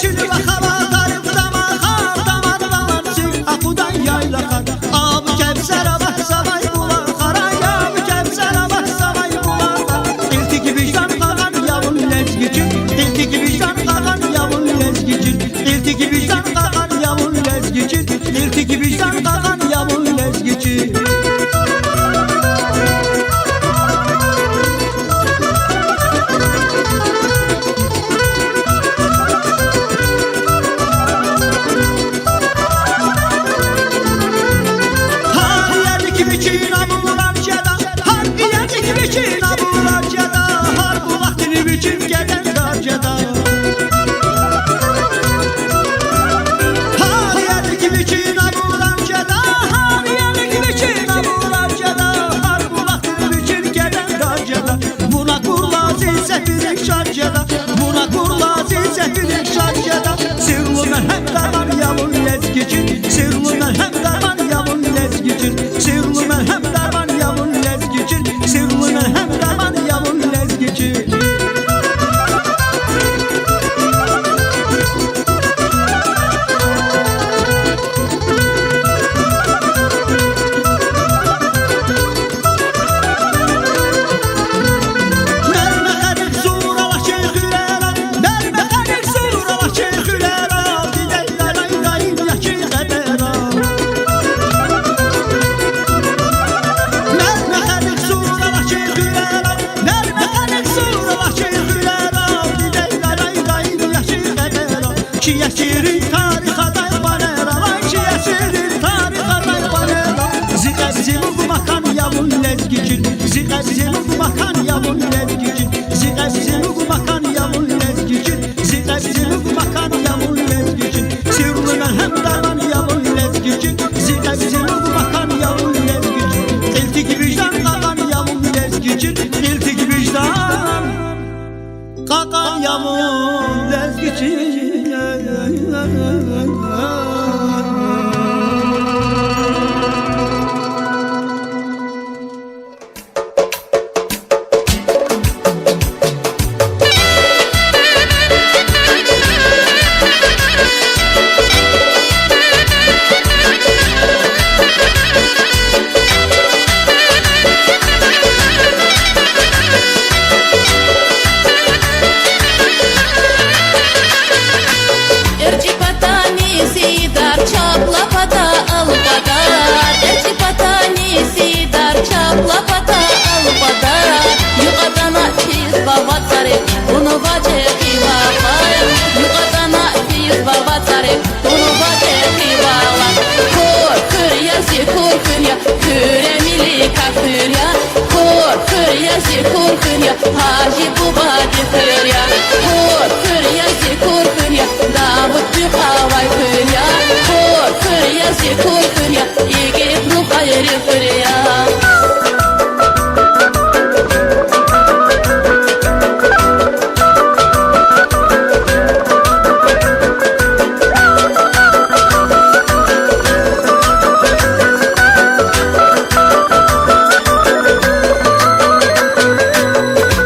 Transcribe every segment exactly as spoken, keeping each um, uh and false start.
Чил ва хава, тарих, дамахар, дамар, дамар, цуьк акъудай яйлахар. Абу Кевсер авахьзавай булахар, ай, Абу Кевсер авахьзавай булахар. Кьилтик виждан кьакьан я вун, лезги чил, кьилтик виждан кьакьан я вун, лезги чил, кьилтик виждан кьакьан я вун, лезги чил, кьилтик виждан кьакьан я вун, лезги чил. Гьар иерик вичин абурар жеда, гьар иерик вичин абурар жеда, гьар булахдин вичин гедендар жеда. Гьар иерик вичин абурар жеда, гьар иерик вичин абурар жеда, гьар булахдин вичин гедендар жеда. Вуна кур ла зи сефилик шад жеда, вуна кур ла зи сефилик шад жеда. Сирлу мелгьем дарман я вун, лезги чил, сирлу мелгьем дарман я вун, лезги чил, сирлу мелгьем дарман я вун, лезги чил, сирлу мелгьем дарман я вун, лезги чил. Мер мехъерик зур ала чи хуьрера, мер мехъерик зур ала чи хуьрера, дидедин райдин яхцӀур къебера. Мер мехъерик зур ала чи хуьрера, мер мехъерик зур ала чи хуьрера, дидедин райдин яхцӀур къебера. Чи яширин тарих атай къванера, вай, чи яширин тарих атай къванера. Зи кьеб, зи лув макан я вун, лезги чил, зи кьеб, зи лув макан я вун, лезги чил, зи кьеб, зи лув макан я вун, лезги чил, зи кьеб, зи лув макан я вун, лезги чил. Сирлу мелгьем дарман я вун, лезги чил, зи кьеб, зи лув макан я вун, лезги чил. Кьилтик виждан кьакьан я вун, лезги чил, кьилтик виждан кьакьан я вун, лезги чил. ЭрчӀи патани сидар, чапла пата, ал пата, эрчӀи патани сидар, чапла пата, ал пата, юкьва атана физва вацӀари, тунва чӀехи вахай, юкьва атана физва вацӀари, тунва чӀехи вахай. Кур хуьр я, зи кур хуьр я, хуьре милли кар хуьр я. Кур хуьр я, зи кур хуьр я, Гьажи бубади хуьр я. Кур хуьр я, зи кур хуьр я, Давуд буьгъ авай хуьр я. Кур хуьр я, зи кур хуьр я, игит рухвайрин хуьр я.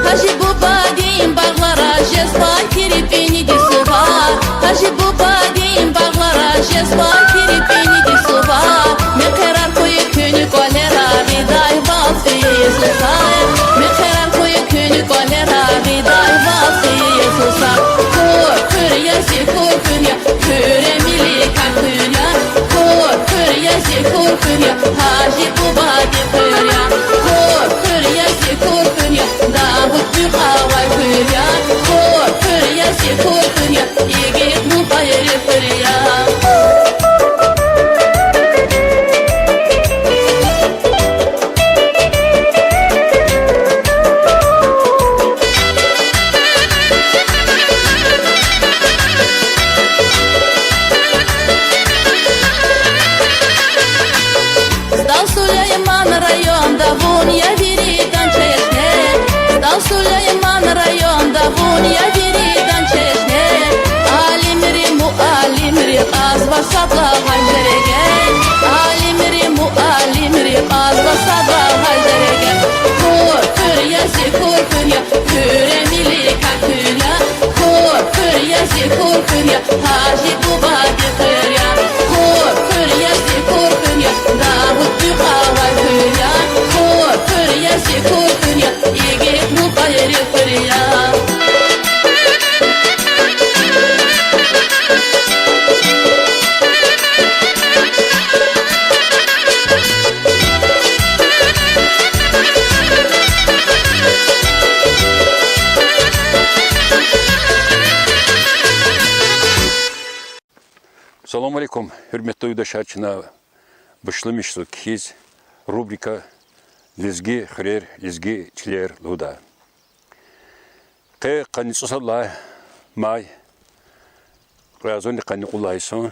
Гьажи бубадин багълара жезва кирпиниди сувар, Гьажи бубадин багълара жезва кирпиниди сувар, мехъерар хьуй куьн кӀвалера, гъидай ваз ийиз лугьузвай, мехъерар хьуй куьн кӀвалера, гъидай ваз ийиз лугьузвай. Кур хуьр я, зи кур хуьр я, хуьре милли кар хуьр я. Кур хуьр я, зи кур хуьр я, Гьажи бубади хуьр я. Кур хуьр я, зи кур хуьр я, Давуд буьгъ авай хуьр я. Кур хуьр я, зи кур хуьр я, игит рухвайрин хуьр я. СтӀал Сулейман районда вун я виридан чешне, СтӀал Сулейман районда вун я виридан чешне. Алимри, муаллимри кьазва сад лагьай жерге, алимри, муаллимри кьазва сад лагьай жерге. Кур хуьр я, зи кур хуьр я, хуьре милли кар хуьр я. Кур хуьр я, Хур хуьр я, Гьажи Бубади хуьр я, хур хуьр я, зи хур хуьр я, Дауд Буькъавай хуьр я, хур хуьр я, зи хур хуьр я, игит мукьвайри хуьр я. Салам алейкум, гьуьрметлу юлдашар, чна башламишзава кхьиз рубрика Лезги хуьрер, лезги чилер лугьудай. Къе къанни цӀусад лагьай май, кьве агъзурни къанни кьуд лагьай йисан,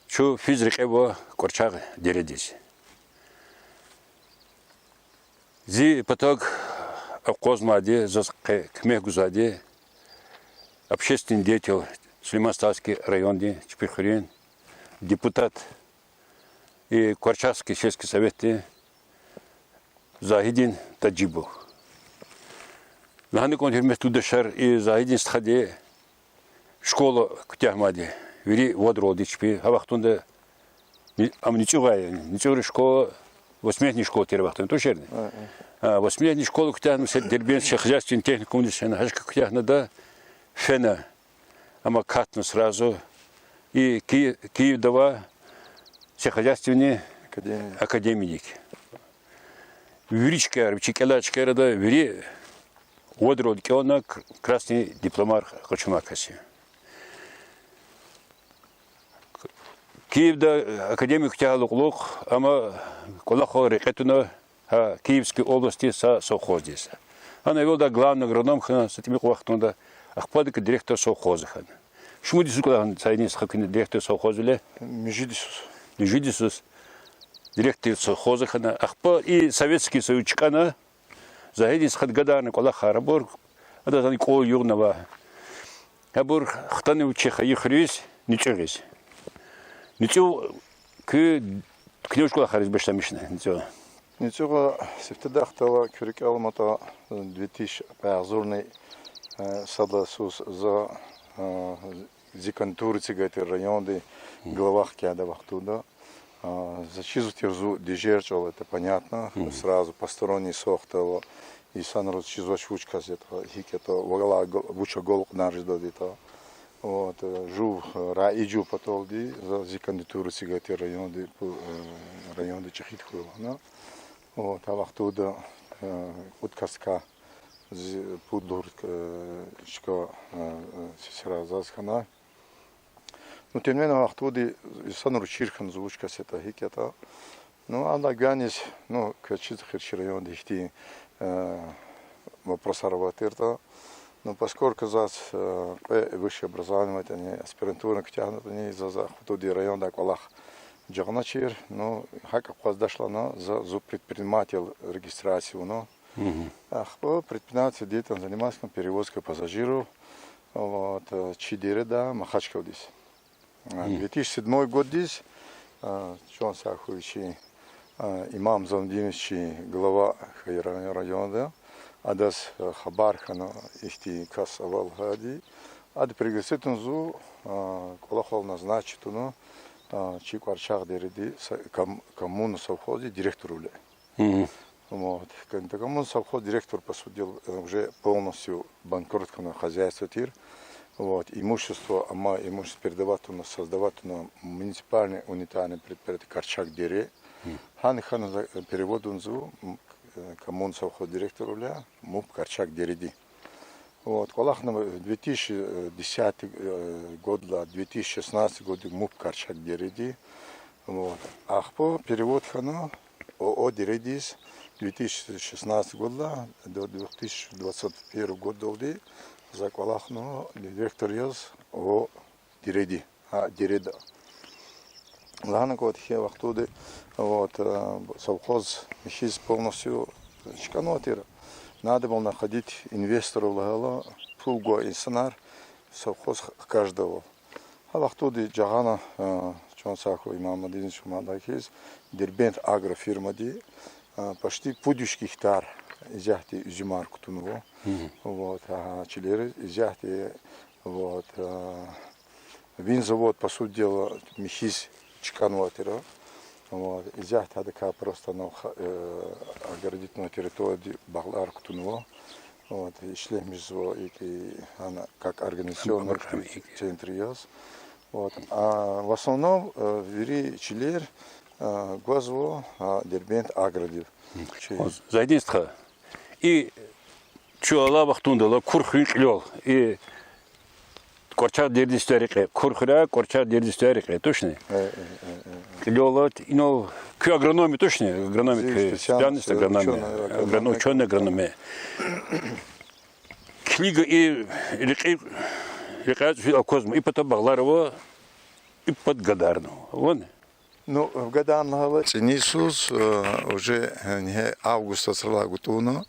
чун физ рекьева КӀварчагъ дередиз. Зи патав акъвазмайди, заз къе куьмек гузвайди, общественный деятель Сулейман-Стальский райондин, чпи хуьруьн депутат и Кварчахский сельский советдин Загьидин Таджибов. Лагьана кӀанда, гьуьрметлу юлдашар, и Загьидин стхади школа куьтягьмайди, вири вадралди чпи. Гьа вахтунда ни-, ам НицӀугъай, НицӀугъри школа, восьмилетний школа тир а вахтунда, туширни? Восьмилетний школа куьтягьна, са Дербент сельскохозяйственный техникумдиз фена, гьа чка куьтягьна ада фена, амма катна сразу и Ки-, Киевда авай сельскохозяйственный академия, академиядик. Вири чкаяр, вичи кӀелай чкаяр ада вири вадралди кӀелна, к-, красный дипломар къачунвай кас я. Киевда академия куьтягьайдалай кьулухъ ам кӀвалахал рекье туна гьа Киевской областдин са совхоздиз. Гьана эвелдай главный агроном хьана са тӀимикьван вахтунда, ахпа адак директор совхоза хьана. Шумуд йисуз кӀвалахна Загьидин стха куьне директор совхозвиле? Муьжуьд йисуз. Муьжуьд йисуз директор совхоза хьана. Ахпа и Советский Союз чкӀана, Загьидин стхади гадарна кӀвалахар абур, адаз ана кӀвал югънава. Абур хтана вичин хайи хуьруьз, НицӀугъиз. НицӀугъ куь, куьне вуч кӀвалахариз башламишна НицӀугъ? НицӀугъ сифтедай хтала куь рикӀел аматӀа, две тысячи, кьве агъзурни, э, сад лагьай йисуз за, э, зи кандидатура эцигай тир районда глава хкядай вахтунда. А, за чизвал тир зун дижер чӀал, это понятно, сразу посторонний сохтава, инсанриз чизвач вуч кас ятӀа, гьикӀ ятӀа, валай г-, вуч агалкьунар жеда ятӀа. Вот, э, жув, э, раи жув паталди, за зи кандидатура эцигай тир районда, пу-, э, районда ЧӀехиди хуьр лагьана. Вот, а вахтунда, э, кьуд касдикай зи пуд лугьур, э, чка, э, э, сесра заз хьана. Ну, тем не менее, а вахтунда инсанриз чир хьана зун вуч кас ятӀа, гьикӀ ятӀа. Ну, ада гваниз, ну, квез чиз хьи, чи районда ихьтин, э, вопросар авай тиртӀа. Ну, поскольку заз, э, кьве высшее образование авайтӀани, аспирантура куьтягьнатӀани, заз а вахтунда райондай кӀвалах жагъаначир, ну, гьакӀ акъваздаш лагьана, за, зун предприниматель регистрация авуна. Ахпа предпринимательством заниматься хьана, перевозка пассажиров. Вот, э, чи дередай Махачкъаладиз. А, две тысячи седьмой годдиз, а, чан сагъ хьуй, чи, а, Имам Замдинович, чи глава хьайи рай-, районда, адаз, а, хабар хьана, ихьтин кас ава лагьайди. Ада пригласить авуна зун, а, кӀвалахал назначить авуна, а, чи КӀварчагъ дереда са-, ком-, коммуна совхозда директорвиле. Вот. Кон-, коммуна совхоз директор, по сути дела, э, уже полностью банкрот хьана хозяйство тир. Вот. Имущество, амма имущество передавать авуна, создавать авуна муниципальный унитарный предприятие Карчагдере. Гьана хьана за-, перевод авуна зун, м, э, коммуна совхоз директорвиле, муп Карчагдереди. Вот, кӀвалахна две тысячи десятый, э, годлай две тысячи шестнадцатый годдик муп Карчагдереди. Вот. Ахпа перевод хьана ООО Дередиз две тысячи шестнадцатый годлай до две тысячи двадцать первый годдалди за кӀвалахна директор яз ООО Дереди. А, дереда. Лагьана кӀанда, гьа вахтунда, вот, э, совхоз михьиз полностью чкӀанвай тир. Надо было находить инвесторов лагьайла, пул гвай инсанар совхоз х-, хкаждайвал. Гьа вахтунда жагъана, э, чан сагъ хьуй, Имам Мадинович, мад хьиз, Дербент агрофирмади, э, почти пуд виш гектар исятда уьзуьмар кутунва. Вот, ага, чилер исятда Вот, винзавод, по сути дела, михьиз чкӀанвай тир. Вот, исятда гьадакай просто, ну, огородительный территорияди багълар кутунва. Вот, ишлемишзава икӀ, гьана как организационный центр яз. Вот, а в основном вири чилер гвазва Дербент агродив. Чи- Зайдин стха. И чун алай вахтундал Кур хуьн кьилел, и КӀварчагъ дередин сифте рекье, Кур хуьряй КӀварчагъ дередин сифте рекье, тушни? Кьилел, инал куь агроном я, тушни? Агроном я, специальность агроном я, учёный агроном я. Килиг, и рекье, рекьяй цӀуз аквазма, и пата багълар ава, и пата гадарни ава, ван? Ну, гадарни лагьайла цӀинин йисуз, уже ингье август вацралай гатӀунна,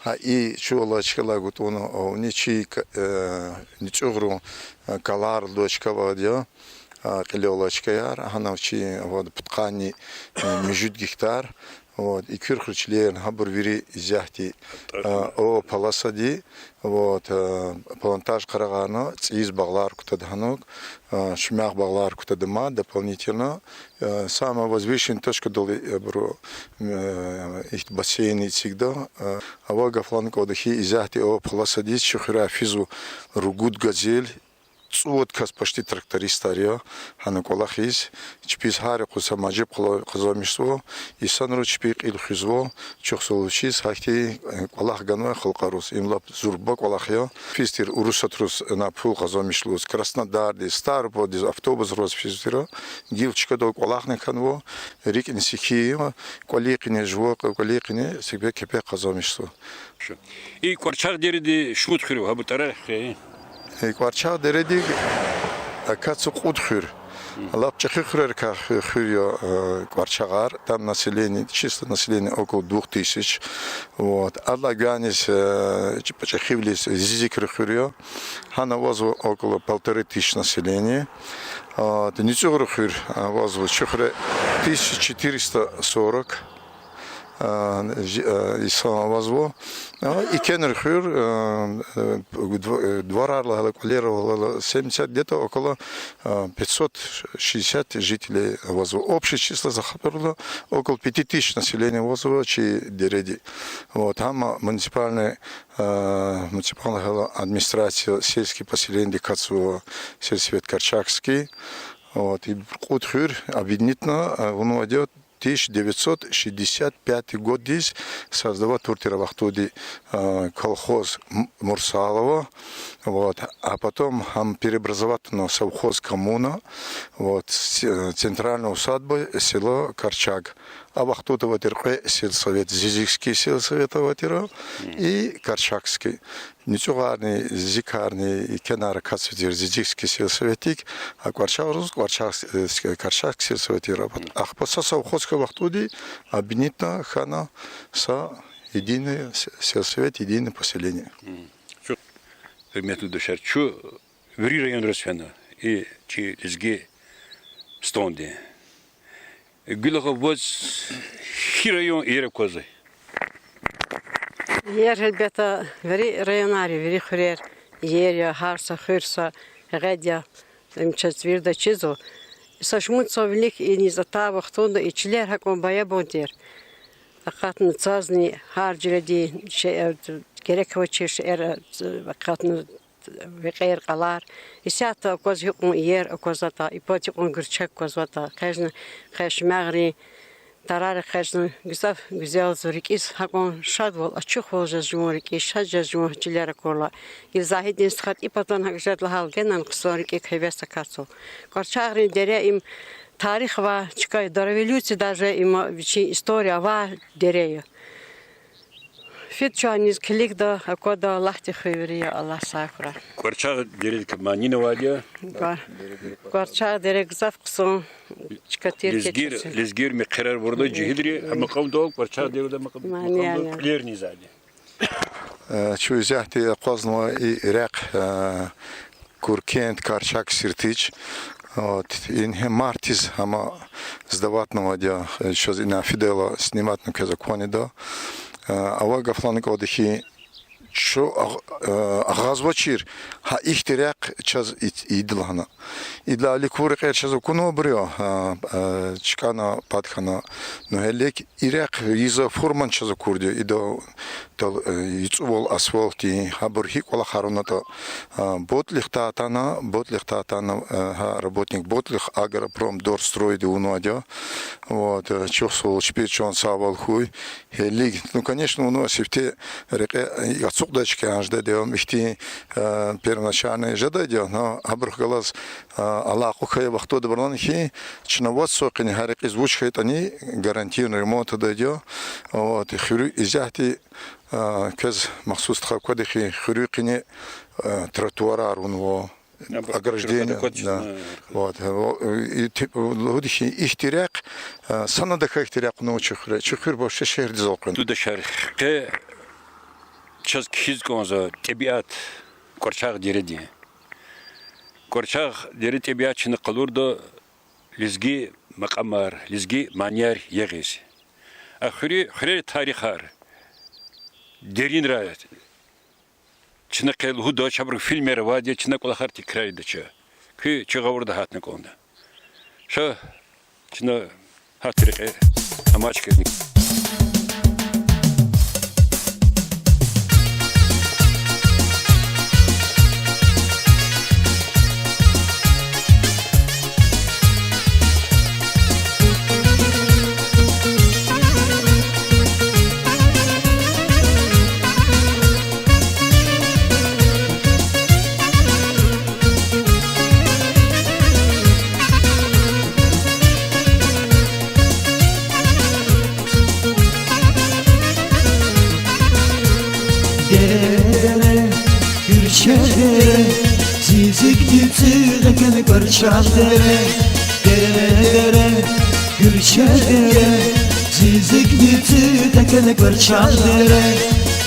гьа и чун алай чкадилай гатӀунна, авни чи НицӀугърин калар лугьудай чка авайди я, кьилел алай чкаяр, гьана чи авайди пудкъанни муьжуьд гектар. Вот, и куьр хуьр чилерни гьабур вири исятда о полосади, вот, плантаж къарагъарна, цӀийиз багълар кутада гьанал, шумягъ багълар кутада мад дополнительно. Самая возвышенная точкадал абуру ихьтин бассейн эцигда. Ава гаф лагьана кӀанда хьи, исятда о полосадиз чи хуьряй физва ругуд газель, цӀувад кас почти трактористар я гьана кӀвалахиз. Чпиз гьар юкъуз са мажиб къала-, къазанмишзава, инсанри чпин кьил хуьзва, чухсагъул вичиз гьахьтин кӀвалах ганвай халкьариз. Им лап зурба кӀвалах я. Физ тир Урусатриз ина пул къазанмиш лугьуз, Краснодардиз, Ставропольдиз автобусраз физ тир. Гила чкадал кӀвалахни хьанва, рикӀни сихьи я, кӀвалин къене жува, кӀвалин къене сикбе кепек къазанмишзава. И КӀварчагъ дереди шумуд хуьр ава, гьабур тӀварар хьухь. И КӀварчагъ дередик акатзава кьуд хуьр. Лап чӀехи хуьрерикай ху-, хуьр я КӀварчагъар, там население, числа населения около двух тысяч. Вот. Адалай гуьгъуьниз, чӀехивилиз Зизикри хуьр я. Гьана авазва около полторы тысячи населения. Вот. НицӀугърин хуьр авазва чи хуьре тысяча четыреста сорок инсан авазва. И Кенрин хуьр, дворар лагьайла, кӀвалер лагьайла, семьдесят, где-то около пятьсот шестьдесят жителей авазва. Общее число за хабарла около пяти тысяч населения авазва чи дереди. Вот, гьам муниципальный, муниципальный лагьайла администрация сельских поселенийдик акатзава, сельсовет Корчагский. Вот, и кьуд хуьр объединитьна авунвайди я тысяча девятьсот шестьдесят пятый годдиз создавать авур тир а вахтунди колхоз Мурсалова. Вот, а потом гьам преобразовать авуна совхоз Коммуна, вот, центральная усадьба, село Корчаг. А вахтунда авай тир кьве сельсовет, Зизикский сельсовет авай тир и Корчагский. НицӀугъарни, Зизикарни, и Кенар акатзавай тир Зизикский сельсоветдик, а КӀварчагъриз КӀварчагъ-, Корчагский сельсоветдик аватӀа. Ахпа са совхоздикай вахтунди объединитьна хьана са единый сельсовет, единое поселение. Гьуьрметлу дустар, чун вири районриз фена, и чи лезги стӀалди. Гуьлагъа, ваз гьи район иер аквазва? Иер, гьелбетда, вири районар, вири хуьрер иер я, гьар са хуьр са гъед я, им чаз вирида чизва. Са шумуд йисалай вилик иниз атай вахтунда и чилер гьакӀан баябан тир. Акъатна цазни гьар жуьредин шейэр, герек авачир шейэр акъатна, векьер, кьалар. Исятда акваз гьикьван иер аквазватӀа, и пад гьикьван гуьрчег аквазватӀа, экъечӀна, къе шумягърин тарар экъечӀна, гзаф гуьзелзава, рикӀиз гьакьван шадвал, ачухвал жез жуван рикӀиз, шад жез жуван чилер акурла. И Загьиддин стхади и патан гьакӀ жеда лагьайла, генани хъсан рикӀик гьевес акатзава. КӀварчагърин дере им тарих авай чка я, до революции даже им вичин история авай дере я. Фид чун аниз килигда, аквада, Аллагьди хуьй вири я, Аллагь сагъ хьурай. КӀварчагъ дередик манини авайди я? КӀвар-, КӀварчагъ дере гзаф хъсан чка тир. Лезгийрин мехъерар авурла, жегьилри, гьа макьамдал, КӀварчагъ дереда макьамдал, кьуьлерни ийизва. Чун исятда акъвазнава и рехъ, Куркент, Корчак сиртич. Вот, ингье мартдиз гьам сдаватьнавайди я, чаз ина фидайла сниматьна квез акванида. Ава гаф лагьана кӀанда хьи, чу агъ-, э, агъазвачир, гьа ихьтин рехъ чаз ит-, ийида лагьана. Идалай аликул рекьер чаз акунвайбур я, а, а, чкӀана, пад хьана, ну гьелелиг и рехъ ийиз фурман чаз акурди я, ида тал-, э, яцӀувал асфальтдин, гьабур гьикӀ кӀвалахар авунатӀа, а, БОТлихдай атана, БОТлихдай атана, э, гьа работник БОТлихъ, Агропромдорстройди авунвайди я. Вот, э, чухсагъул, чпи чан сагъвал хьуй. Гьелелиг, ну, конечно, вуна сифте рекье, э, ацукьдай чка жедайди я, ихьтин, э, первоначальный жедайди я, но гьабурухъ галаз, э, алакъу хьайи вахтунда абуру лагьана хьи, чна вад йисан къене гьа рекьиз вуч хьайитӀани гарантированный ремонт ийидайди я. Вот, хуьруьн исятда, э, квез махсус стха квадай хьи, хуьруьн къене, э, тротуарар авунва, ограждение, да. Вот, э, и тип, лугьуди хьи, ихьтин рехъ, э, санадай хьи ихьтин рехъ авунва чи хуьре, чи хуьр вообще шегьердиз элкъвена. Дуда шар, къе чаз кхьиз кӀанзава тӀебиат КӀварчагъ дередин. КӀварчагъ дере тӀебиат чна къалурда лезги макьамар, лезги манияр ягъиз. А хуьре, хуьрерин тарихар, деринра, чна къе лугьудач, абурун фильмер авайди я, чна кӀвалахар тикрардач. Куьн чи гъавурда гьатна кӀанда. Ша чна гьа рекье амач кизни. Дере-дере, гуьрчег дере, зигзигди цуьгъ экъвена КӀварчагъ дере. Дере-дере, гуьрчег дере, зигзигди цуьгъ экъвена КӀварчагъ дере.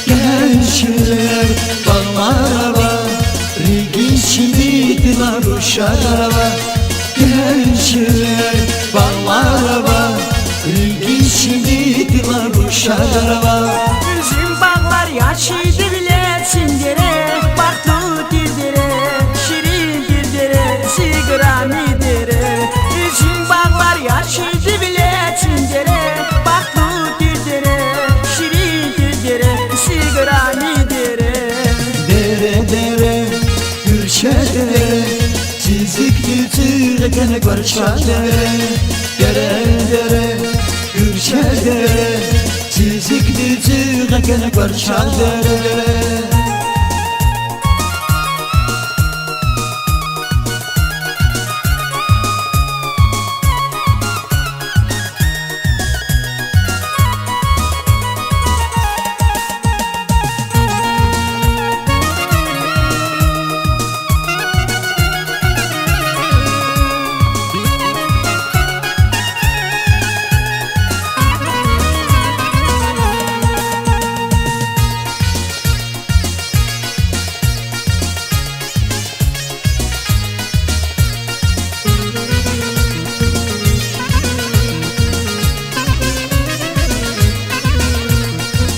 Генжер багълар ава, рикӀиз чими тилар, рушар ава. Генжер багълар ава, рикӀиз чими тилар, рушар ава. Уьзуьм багълар я чи девлетдин дере, бахтлу тир дере, ширин тир дере, зи играми дере. Уьзуьм багълар я чи девлетдин дере, бахтлу тир дере, ширин тир дере, зи играми дере. Дере-дере, гуьрчег дере, зигзигди цуьгъ экъвена КӀварчагъ дере. Дере-дере, гуьрчег дере, зигзигди цуьгъ экъвена КӀварчагъ дере.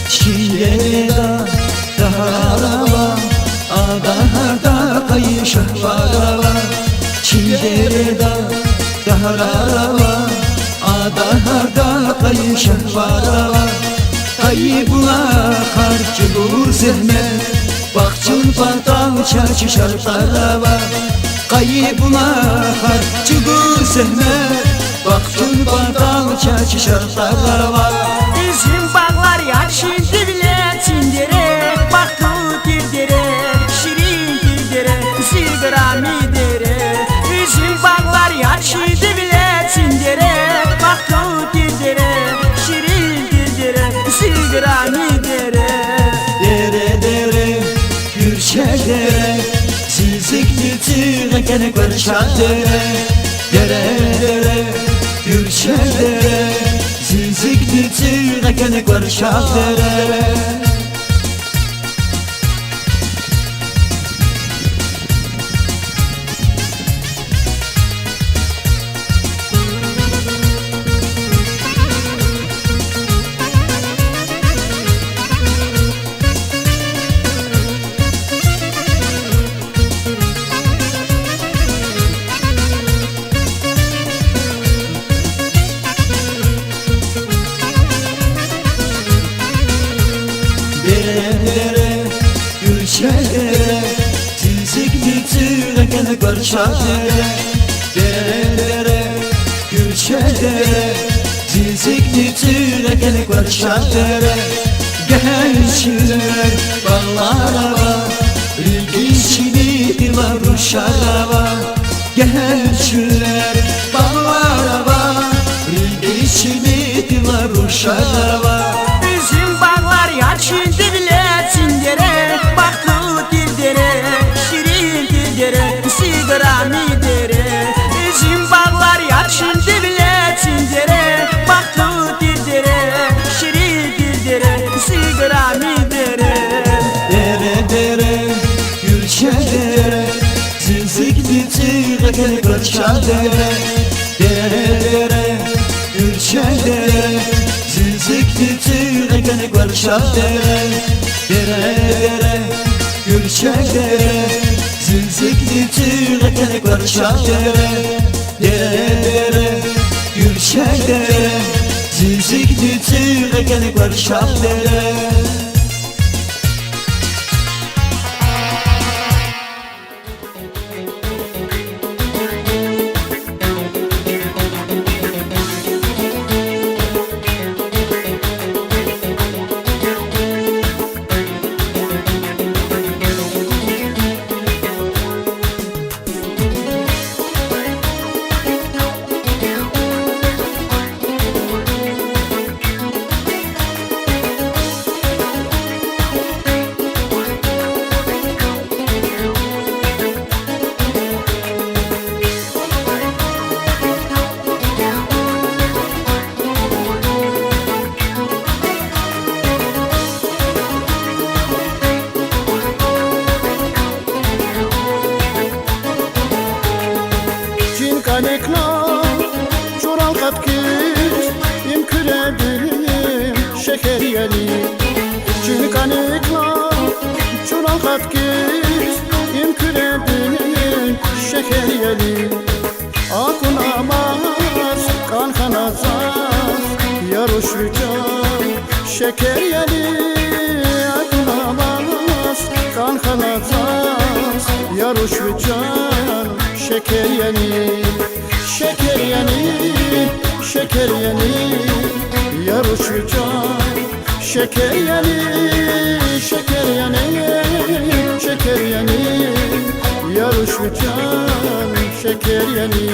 Чи дереда дагълар ава, а дагъларда къайи шагьвар ава. Чи дереда дагълар ава, а дагъларда къайи шагьвар ава. Къайи булахар чӀугур зегьмет, бахчун патал чачи шартӀар ава. Къайи булахар чӀугур зегьмет, бахчун патал чачи шартӀар ава. Уьзуьм багълар я чи девлетдин дере, бахтлу тир дере, ширин тир дере, зи играми дере. Уьзуьм багълар я чи девлетдин дере, бахтлу тир дере, ширин тир дере, зи играми дере. Дере-дере, гуьрчег дере, зигзигди цуьгъ экъвена КӀварчагъ дере. Дере-дере, гуьрчег дере, зигзигди цуьгъ экъвена КӀварчагъ дере. Кварча дере, дере, дере, куьрче дере, зизикни цуьгъ экъечӀна Кварча дере. Гегьеншуьр багълар ава, рикӀиз чими тирвал рушар ава. Гегьеншуьр багълар ава, рикӀиз чими тирвал рушар ава. Уьзуьм багълар я чи девлетдин дере, бахтлу тир дере, ширин тир дере, зи играми дере. Уьзуьм багълар я чи девлетдин дере, бахтлу тир дере, ширин тир дере, зи играми дере. Дере, дере, куьрче дере, зизикни цуьгъ экъечӀна Кварча дере. Дере, дере, куьрче дере, зизикни цуьгъ экъечӀна Кварча дере. Дере, дере, куьрче дере, зизикни цуьгъ экъечӀна Кварча дере. Дере, дере, куьрче дере, зизикни цуьгъ экъечӀна Кварча дере. Чин кӀаникна чурал къаткиз, им Куьредин шегьер яни. Чин кӀаникна чурал къаткиз, им Куьредин шегьер яни. Акунмаз кӀан хьана заз, я руш ви чан, шекер яни. Акунмаз кӀан хьана заз, я руш ви чан, шекер яни. Шекер яни, шекер яни, я руш ви чан, шекер яни, шекер яни, шекер яни, я руш ви чан, шекер яни.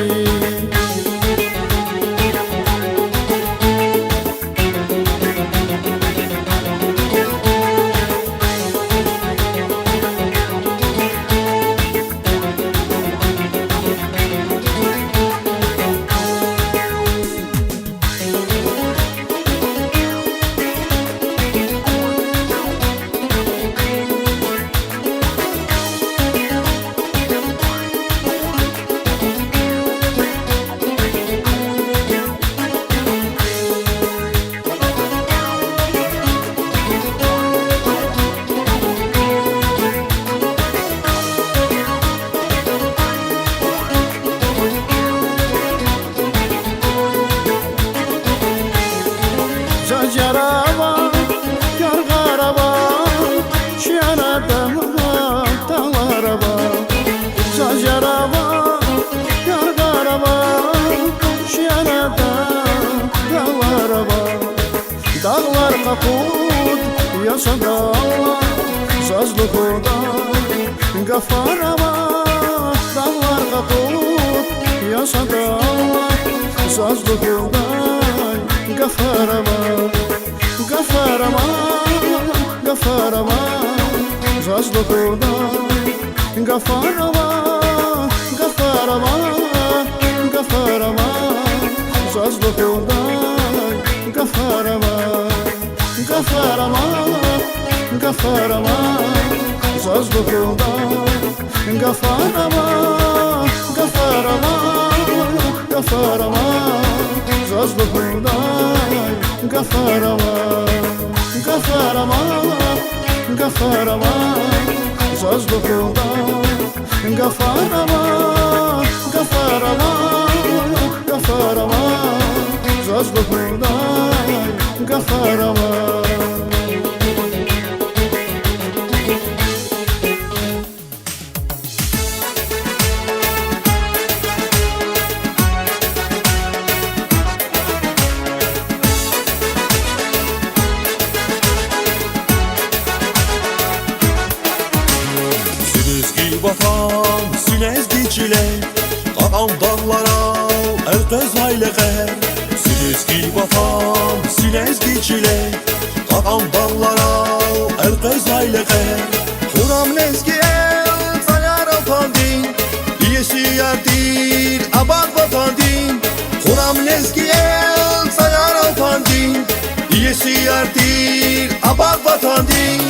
Заз яр ава, яргъар ава, чи арада дагълар ава. Заз яр ава, яргъар ава, чи арада дагълар ава. Дагълар къакъуд я сад Аллагь, заз лугьудай гафар ава. Дагълар къакъуд я сад Аллагь, заз лугьудай гафар ава. Гафар ава, гафар ава, заз лугьудай гафар ава. Гафар ава, гафар ава, заз лугьудай гафар ава. Гафар ава, гафар ава, заз лугьудай гафар ава. Гафар ава, гафар ава, заз лугьудай гафар ава. Гафар ава, гафар ава, заз лугьудай гафар ава. Гафар ава, гафар ава, заз лугьудай гафар ава. Кьакьан дагъларал элкъвезвай лекьер, зи лезги ватан, зи лезги чилер. Кьакьан дагъларал элкъвезвай лекьер, хьурай лезги эл, цӀаяр Алпандин, иесияр тир абад ватандин. Хьурай лезги эл, цӀаяр Алпандин, иесияр тир абад ватандин.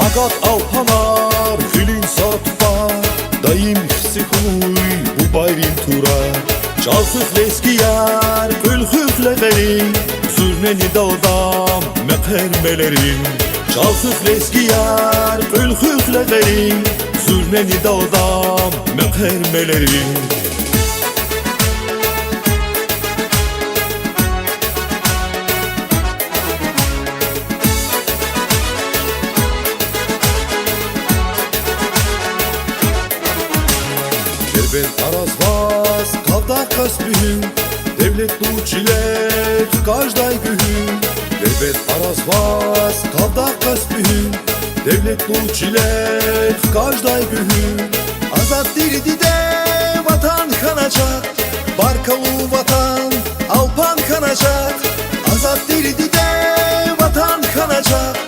Агат алпанар гъуьлуьн сад тупӀар, даим хци хьуй бубайрин турар. ЧӀал хуьх, лезгияр, къуьл хуьх лекьерин, зуьрнени далдам мехъер-мелерин. ЧӀал хуьх, лезгияр, къуьл хуьх лекьерин, зуьрнени далдам мехъер-мелерин. Дербент аразваз кавдагъ къаст буьгьуьн, девлетлу чилер хкаждай гуьгьуьн. Дербент аразваз кавдагъ къаст буьгьуьн, девлетлу чилер хкаждай гуьгьуьн. Азад тир диде ватан хьаначагъ, баркаллу ватан Алпан хьаначагъ. Азад тир диде ватан хьаначагъ,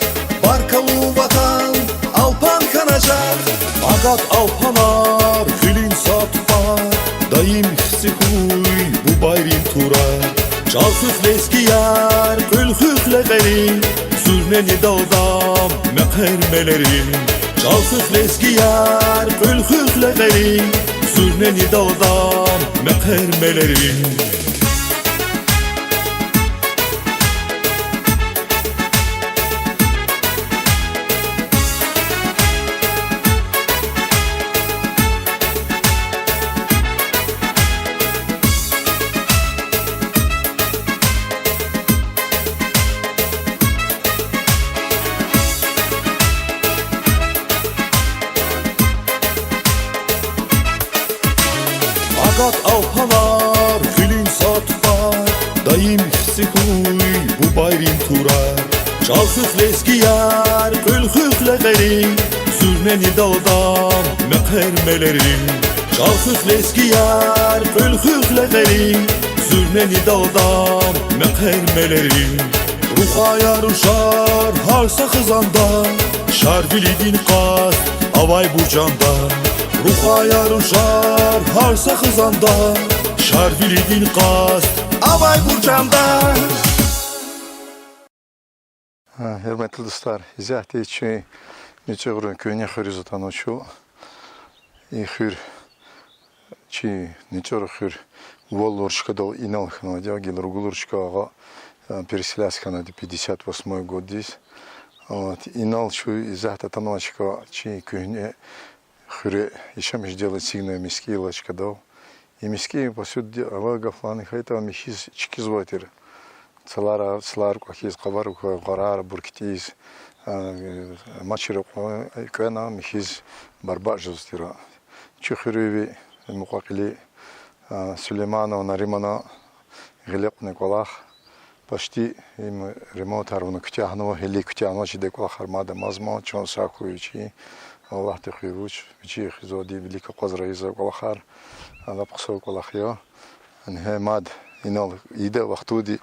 баркаллу ватан Алпан хьаначагъ. Агат алпанар гъуьлуьн сад тупӀар, даим хци хьуй бубайрин турар. ЧӀал хуьх, лезгияр, къуьл хуьх лекьерин, зуьрнени далдам мехъер-мелерин. ЧӀал хуьх, лезгияр, къуьл хуьх лекьерин, зуьрнени далдам мехъер-мелерин. Агат алпанар гъуьлуьн сад тупӀар, даим хци хьуй бубайрин турар. ЧӀал хуьх, лезгияр, къуьл хуьх лекьерин, зуьрнени далдам мехъер-мелерин. ЧӀал хуьх, лезгияр, къуьл хуьх лекьерин, зуьрнени далдам мехъер-мелерин. Рухваяр, рушар гьар са хизанда, Шарвилидин къаст авайбур жанда. Рухваяр, рушар гьар са хизанда, Шарвилидин къаст авайбур жанда. Гьуьрметлу дустар, исятда чи НуцӀуьгърин куьгьне хуьруьз атанва чун. И хуьр чи НуцӀуьгъ хуьр валлур чкадал инал хьанвайди я, гила ругулур чка агъа, переселяться хьанвайди пятьдесят восьмой годдиз. Вот, инал чун исятда атанвай чка чи куьгьне хуьре, яшамиш жедал эцигнавай мискӀин алай чкадал. И мискӀин, по сути, авай гаф лагьана хьайитӀа, михьиз чкӀизвай тир. Цлара-, цлар кӀвахьиз, къавар квай гъарар абур китӀиз, а, мачир кьве-, кьвена михьиз барбатӀ жез тир. Чи хуьруьнви мукьва-кьили, а, Сулейманова Наримана гъиле кьуна кӀвалах. Почти им ремонтар авуна куьтягьнава, гьеле куьтягьнава, чидай кӀвалахар мад амазма, чун сагъ хьуй вичи, Аллагьди хуьй вуч, вичи хуьзвайди вилик акъваз райизвай кӀвалахар, лап хъсан кӀвалах я. Ингье мад инал ийидай вахтунди,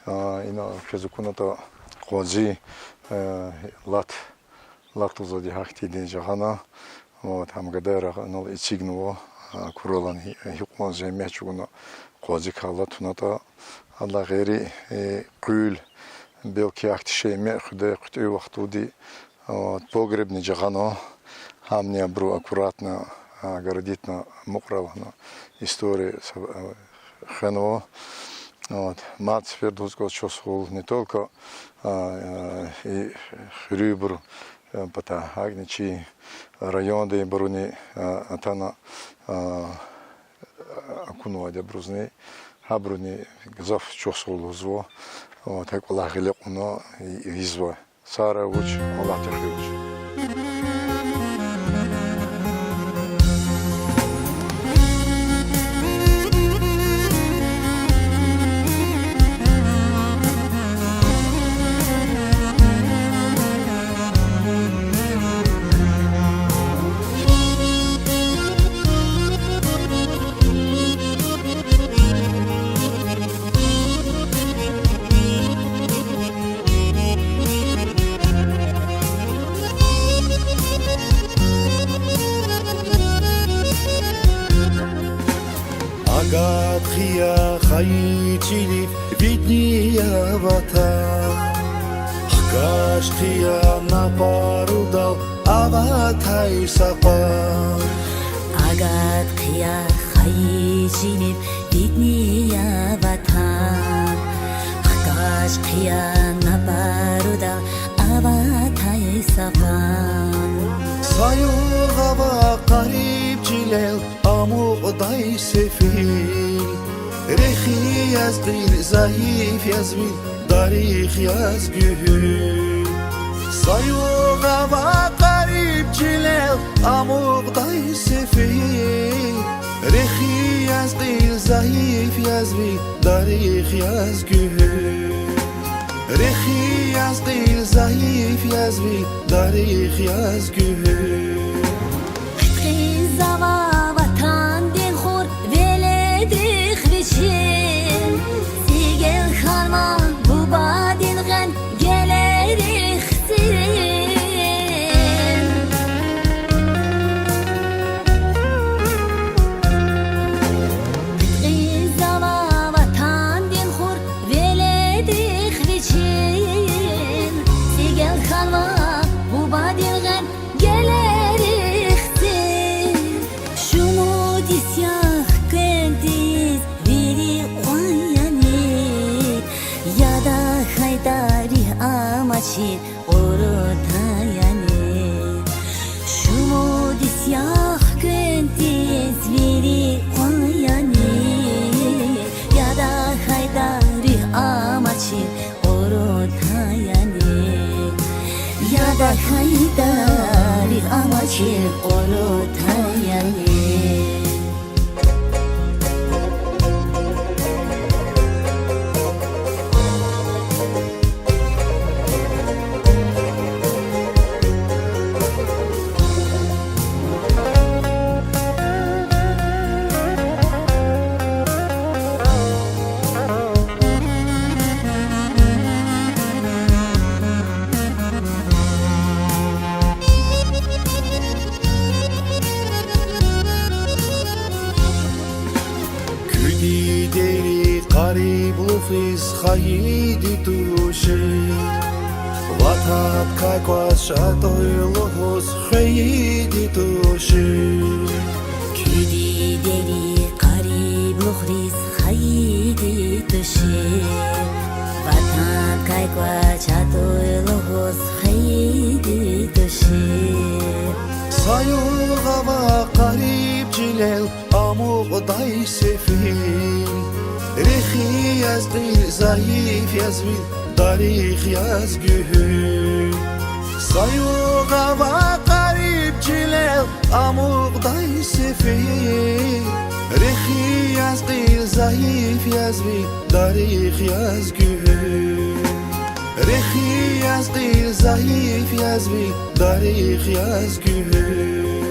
а, ина квез акунатӀа къванцин, э, лат, лат лугьузвайди гьахьтинди жагъана, вот, гьам гадайри инал эцигнава, а, акуралан гьи-, гьикьван зегьмет чӀугуна къванцикай лат тунатӀа. Адалай гъейри, э, къуьл, белки ахьтин шей мекь хуьдай хъуьтӀуьн вахтунди, вот, погребни жагъана, гьамни абуру аккуратно, а, огородитьна мукьрал лагьана история са-, а, хвенва. Вот, мад сеферда лугьуз кӀанзава чухсагъул не только, а, а, и хуьруьнбур, а, пата, гьакӀни чи райондинбуруни, а, атана, а, акунвайди абурузни, гьабуруни гзаф чухсагъул лугьузва. Вот, гьа кӀвалах гъиле кьуна и-, ийизва. Сагърай вуч, Аллагьди хуьй вуч. Агат хъия хайи чилив видни я ватан, хкаж хъия на парудал аватай са къван. Агат хъия хайи чилив видни я ватан, хкаж хъия на парудал аватай са къван. Са югъ ава къариб чилел амукьдай сефил, рехи яз кьил, зайиф яз вил, дарих яз гуьгьуьл. Са югъ ава къариб чилел амукьдай сефил, рехи яз кьил, зайиф яз вил, дарих яз гуьгьуьл. Рехи яз кьил, зайиф яз вил, дарих яз гуьгьуьл. Хъуьтӏуьз ава ватандин хур, веледрихъ вичин, цӏигел хьанва бубадин гъен, гелерихъ цин. Хъуьтӏуьз ава ватандин хур, веледрихъ вичин, цӏигел хьанва бубадин гъен, гелерихъ цин. Шумуд исягъ квендиз вири кьван яни, яда хьайда рикӏ амачир къурутан яни. Шумуд исягъ квендиз вири кьван яни, яда хьайда рикӏ амачир къурутан яни, яда хьайда рикӏ амачир къурутан яни. Куь дидейри къариблухриз хайиди тушир, ватандикай кваз шад лугьуз хвейиди тушир. Куь дидейри къариблухриз хайиди тушир, ватандикай кваз шад лугьуз хвейиди тушир. Са югъ ава къариб чилел амукьдай сефил, рехи яз кьил, зайиф яз вил, дарих яз гуьгьуьл. Са югъ ава къариб чилел амукьдай сефил, рехи яз кьил, зайиф яз вил, дарих яз гуьгьуьл. Рехи яз кьил, зайиф яз вил, дарих яз гуьгьуьл.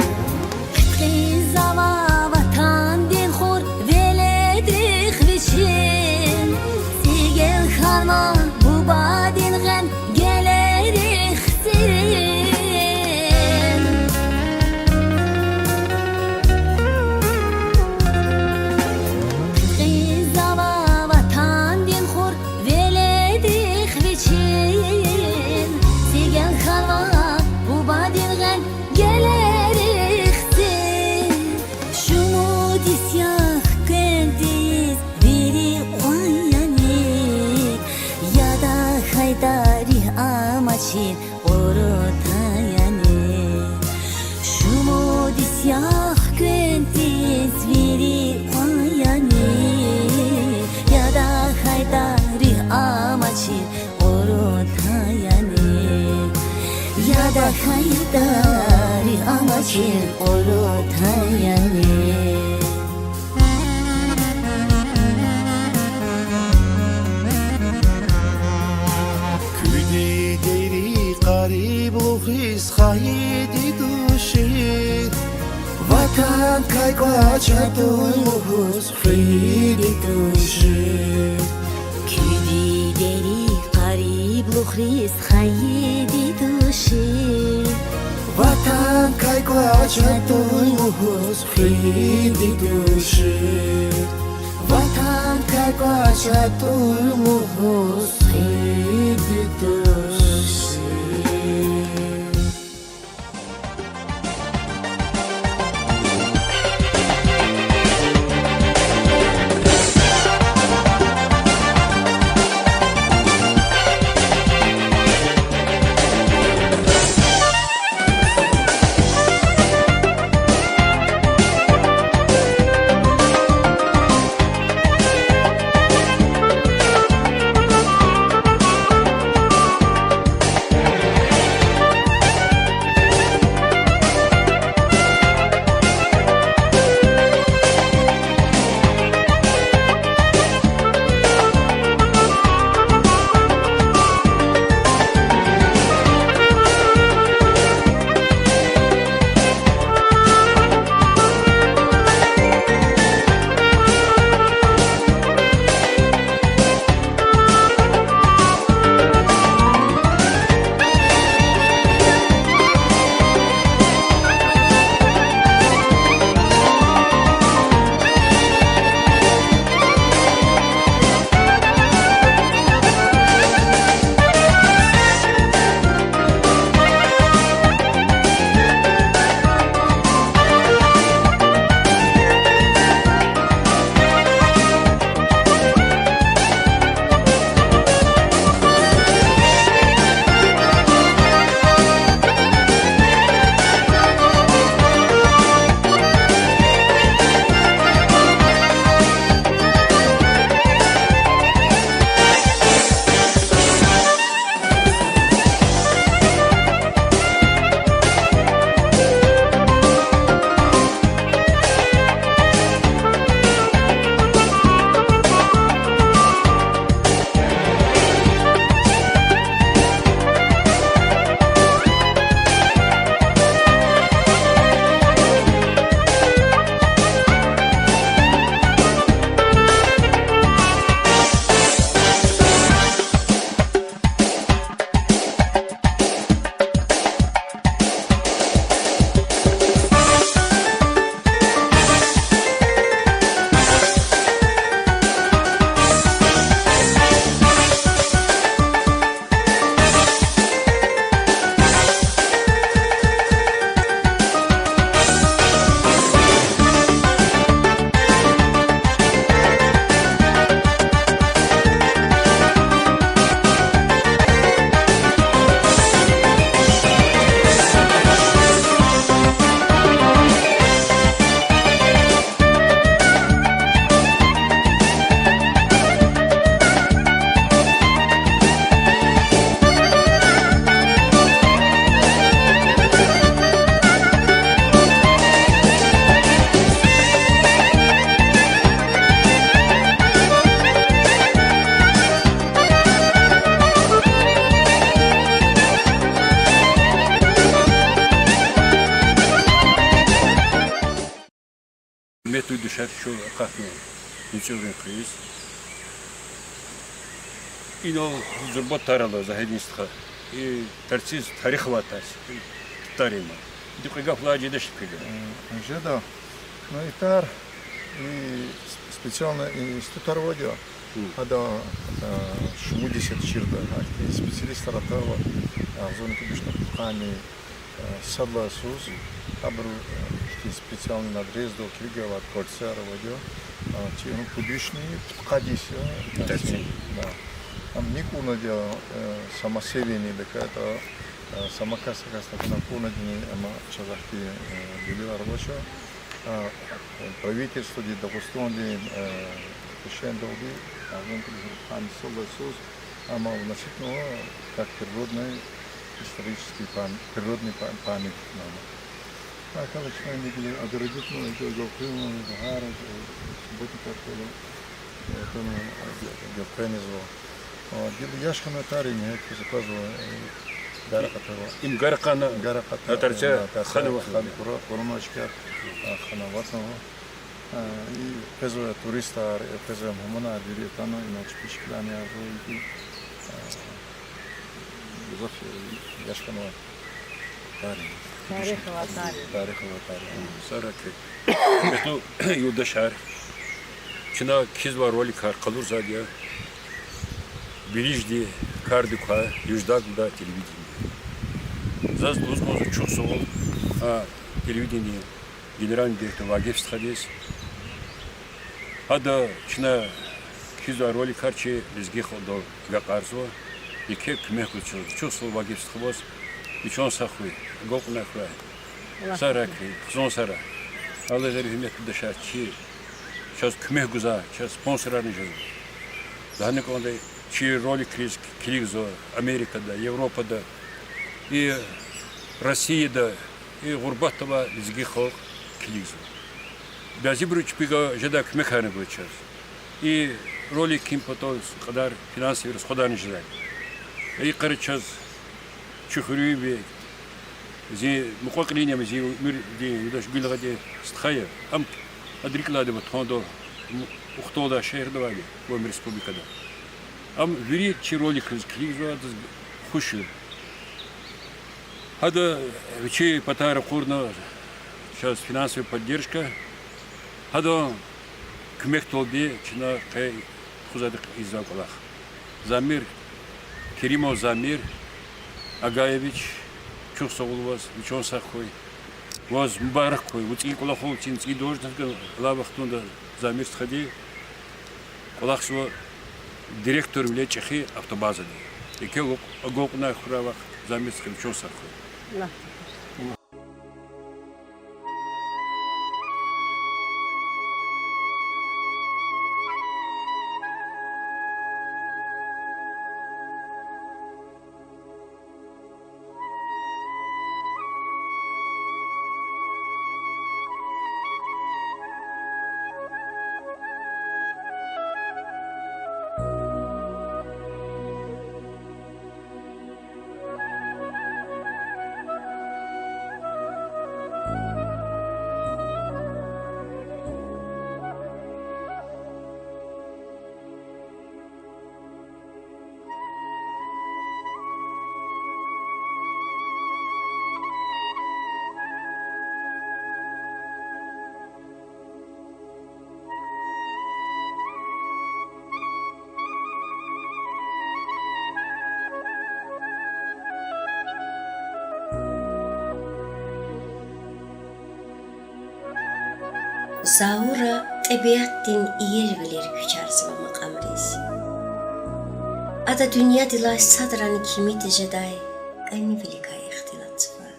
Хъуьтӏуьз ава ватандин хур, веледрихъ вичин, цӏигел хьанва бубадин гъен, гелерихъ цин. Хъуьтӏуьз ава ватандин хур, веледрихъ вичин, цӏигел хьанва бубадин гъен, гелерихъ цин. Шумуд исягъ квендиз вири кьван яни, яда хьайда рикӏ амачир къурутан яни. Шумуд исягъ квендиз вири кьван яни, яда хьайда рикӏ амачир къурутан яни, яда хьайда рикӏ амачир къурутан яни. Куь дидейри къариблухриз хайиди тушир, ватандикай кваз шад лугьуз хвейиди тушир. Куь дидейри къариблухриз хайиди тушир, ватандикай кваз шад лугьуз хвейиди тушир. Чатур лугьуз хъийиди туш. Гьуьрметлу юлдашар, чун акъатна МуьцӀуьгърин хъуьз. Инал зурба тар ала, за гьедин стха. И тарциз тарих авай тар, тар я им. Идан кьве гаф лагьайтӀа жедач хьи куьне. Э, жеда. Ну, и тар, и с-, специально и институтар авайди я. Гьада, э, шумуд йис чирда, ахьтин специалистар атайла, агъзурни кӀуьд вишни пудкъанни, э, сад лагьай йисуз, абуру, э, ихьтин специальный надрездал килигайла, кольцаяр авайди я, э, чи, ну, пуд вишни пудкъад йис я, э, тарцин. Да. Ам ни кьунвайди я, э, самосевни дакаятӀа, э, самокат-сакат хьана кьунвайдини, амма чаз ахьтин, э, делилар авач. А, э, правительстводи, Дагъустандин, э, пешендалди, агъзурни кӀуьд вишни пудкъанни сад лагьай йисуз, ам вносить авунва как природный исторический пам-, природный па-, памятник авунва. ГьакӀ хьайила чна гила огородить авунва, гелкъуьнва, гьар, э, субботникар хьайила, э, атанва, э, гелкъуьнизва. А, гила яш хьанвай тар я, гьакӀ хьиз аквазва, э, гар акъатайла. Им гар акъатна, гар акъатна, гьа тарци, э, тарци ханва. Хана кура-, курунвай шикер, а, хана аватнава. А, и къвезвай туристар, э, къвезвай мугьманар вири атана, ина чпи шикиларни язва, и, а, гзаф, э, яш хьанвай тар я. Тарих авай тар я. Тарих авай тар я. Сараки. Гьуьрметлу юлдашар. Чна кхьизвай роликар къалурзавайди я Белижди кардик квай Юждагда телевидение. Заз лугьуз кӀанзава чухсагъул а телевидение генеральный директор Вагиф стхадиз. Гьада чна кхьизвай роликар чи лезги халкьдал агакьарзава. Еке куьмек гуз чаз. Чухсагъул Вагиф стхаваз, вичивай сагъ хьуй, агалкьунар хьурай. Сагърай куьн, хизан сагърай. Аллагьди рази хьуй, гьуьрметлу юлдашар, чи, чаз куьмек гузвай, чаз спонсорарни жезва. Лагьана кӀанда, чи роликриз килигзава Америкада, Европада, и Россияда, и гъурбатда авай лезги халкь килигзава. Бязибуру чпивай жедай куьмекарни гуда чаз. И роликдин патав кьадар финансовый расходарни жедай. И йикъара чаз чи хуьруьнви, зи мукьва-кьилийрин, зи уьмуьрдин юлдаш Гуьлагъади стха я. Ам ада рикӀ алайди ава тахьана, Ухталдай шегьерда авайди, ва ам республикада. Ам вири чи роликриз килигзава, адаз хуш я. Гьада вичи патай ракъурна чаз финансовая поддержка. Гьадан куьмекдалди чна къе тухузвайди ийизвай кӀвалах. Замир, Керимов Замир Агаевич, чухсагъул ваз, вичивай сагъ хьуй. Ваз мубарак хьуй, вун цӀийи кӀвалахал, цӀийи должностьдал алай вахтунда, Замир стхади, кӀвалахзава директорвиле чӀехи автобазада. Еке агалкьунар хьурай вахъ, Замир стха, вичивай сагъ хьуй. Заура тӀебиатдин иервилер куьчарзава макьамриз. Ада дуьньядилай садрани кими тежедай кӀанивиликай ихтилатзава.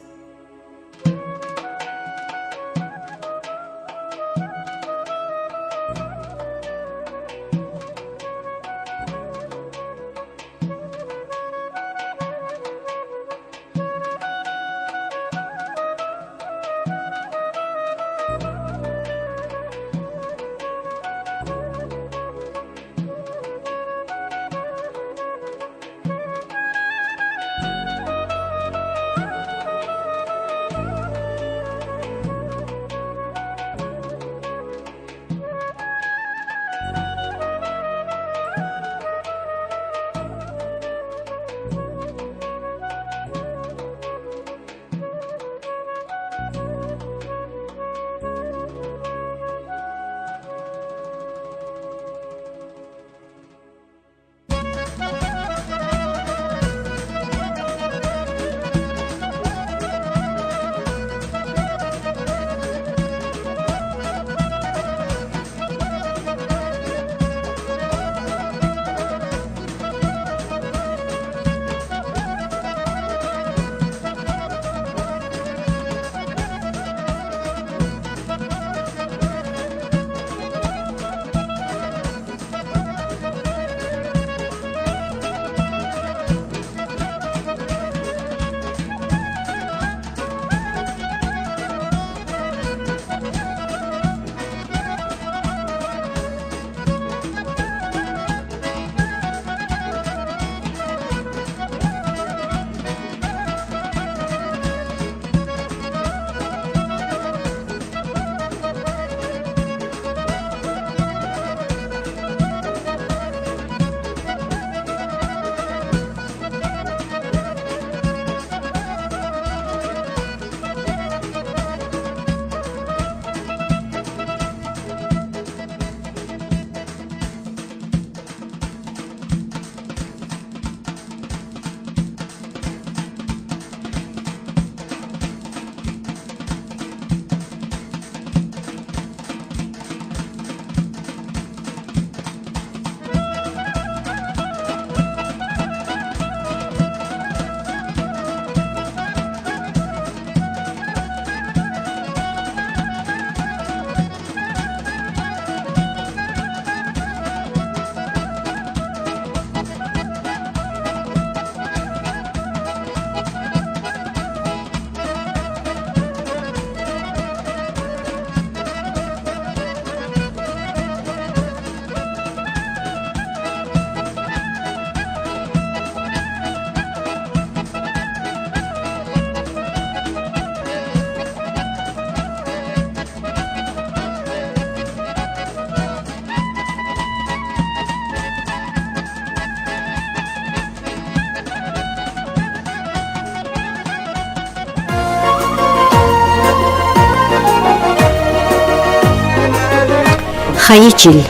Хайи чил.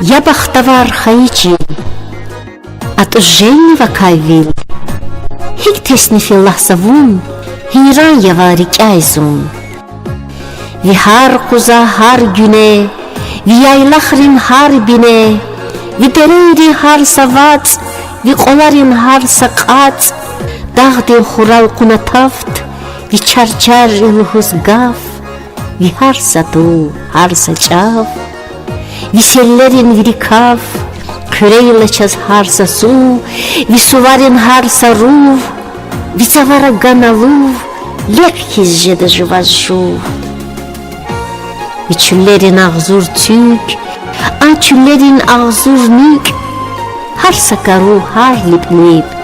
Я бахтавар хайи чил, атӀуз жени вакай вил, гьикӀ тесниф я лагь за вун, гьейран я вал рикӀяй зун. Ви гьар къуза, гьар гуьне, ви яйлахрин гьар бине, ви дерейрин гьар са вацӀ, ви кьваларин гьар са кьацӀ, дагъдин хурал кьуна тафт, ви чарчарри лугьуз гаф, ви гьар са тул, гьар са чӀав, ви селлерин вири каф, хъуьрейла чаз гьар са сув, ви суварин гьар са рув, ви цавара гана лув, лекь хьиз жеда жуваз жув. Ви чуьллерин агъзур цуьк, а чуьллерин агъзур нуьк, гьар са кару, гьар липӀ-липӀ,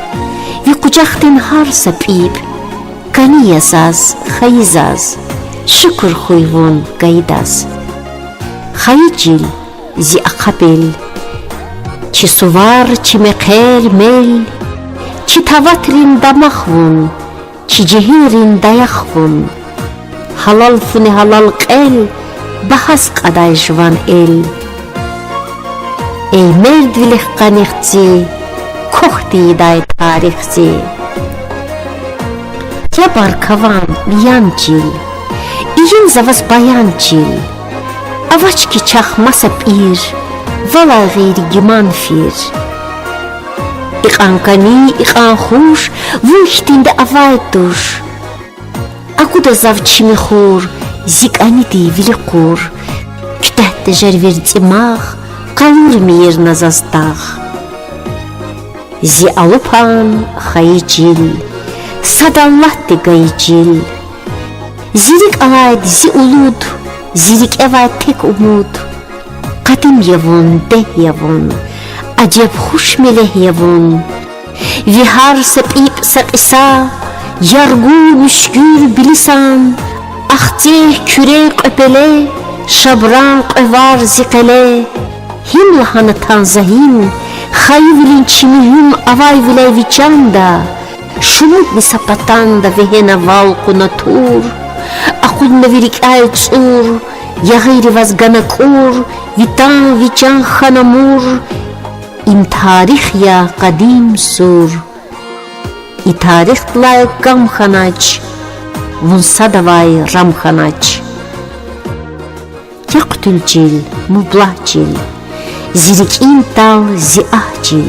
ви къужахдин гьар са пӀипӀ, кӀани я заз, хайи заз, шукур хьуй вун гайидаз. Хайи чил, зи ахъа пел, чи сувар, чи мехъер, мел, чи таватрин дамах вун, чи жегьилрин даях вун. Гьалал фуни гьалал кьел, багьаз кьадай жуван эл. Эй мердвилихъ къаних зи, квахь тийидай тарих зи. Я баркаван, миян чил, ийин за ваз баян чил. Авач хьи чахъ маса пӀир, валай гъейри гиман фир. Икьван кӀани, икьван хуш, вун хьтинди авай туш. Агуда зав чими хур, зи кӀаниди вили къур, куьтягь тежер верцӀи магъ, къалурмир на заз дагъ. Зи алупан, хайи чил, сад Аллагьди гайи чил. Зи рикӀ алайди зи улуд, зи рикӀевай тек умуд. Къадим я вун, дегь я вун, ажеб хуш мелегь я вун. Ви гьар са пӀипӀ са кьиса, Яргу, Муьшкуьр, Билисан, Ахцегь, Куьре, Кьвепеле, Шабран, Кьве вар, зи къеле. Гьим лагьана тан за гьим, хайивилин чими гьуьм авайвиляй ви чанда, шумудни са патанда вегьена вал кьуна тур, акъудна ви рикӀяй цӀур, ягъийри ваз гана кӀур, ви тан, ви чан хьана мур. Им тарих я, къадим сур. И тарихдилай кам хьанач, вун садавай рам хьанач. Я хъуьтуьл чил, мублагь чил, зи рикӀин тӀал, зи агь чил.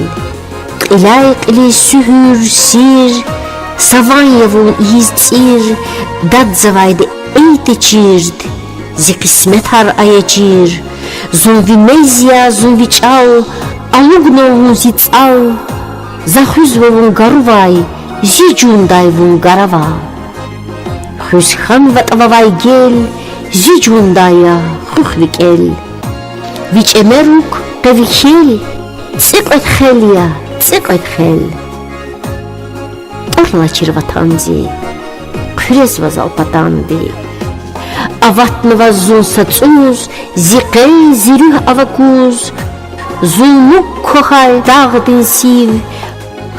Кьиляй-кьилиз суьгьуьр, сир, са ван я вун ийиз цӀир, дадзавайди эй течирд, зи къисметар ая чир. Зун ви мез я, зун ви чӀал, алугнава вун зи цӀал. За хуьзва вун гарувай, зи жундай вун гаравал. Хуьз хьанватӀа вавай гел, зи жундай я хуьх ви кӀел. Ви чӀемерик къе ви хьел, цӀикьвед хел я, цӀикьвед хел. ТӀвар алачир ватан зи, хъуьрезва зал патанди. Аватнава зун са цӀуз, зи къен, зи руьгь ава куз. Зулмук квахьай дагъдин сив,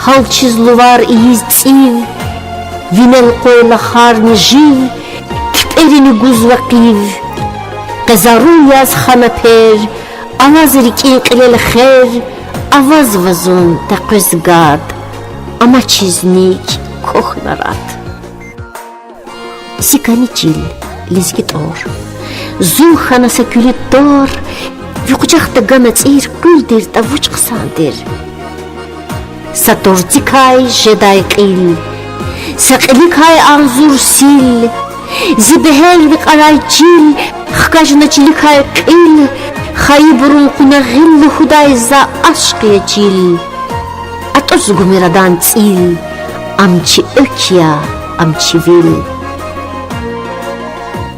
гьалчиз лувар ийиз цӀив, винел къвайла харни жив, кипӀерини гузва къив. Къе зарул яз хана пер, алаз рикӀин кьилел хер, авазва зун текъвез гад, амачиз ник квахьна рад. Зи кӀани чил, лезги тӀвар. Зун хьана са куьлуь тӀвар, ви къужахда гана цӀийир къуьл тиртӀа вуч хъсан тир. Са тӀварцикай жедай кьил, са кьиликай агъзур сил, зи бегьерни кьарай чил, хкажна чиликай кьил, хайибурун кьуна гъил лугьудай за ашкъ я чил. АтӀуз гумир адан цӀил, ам чи экв я, ам чи вил.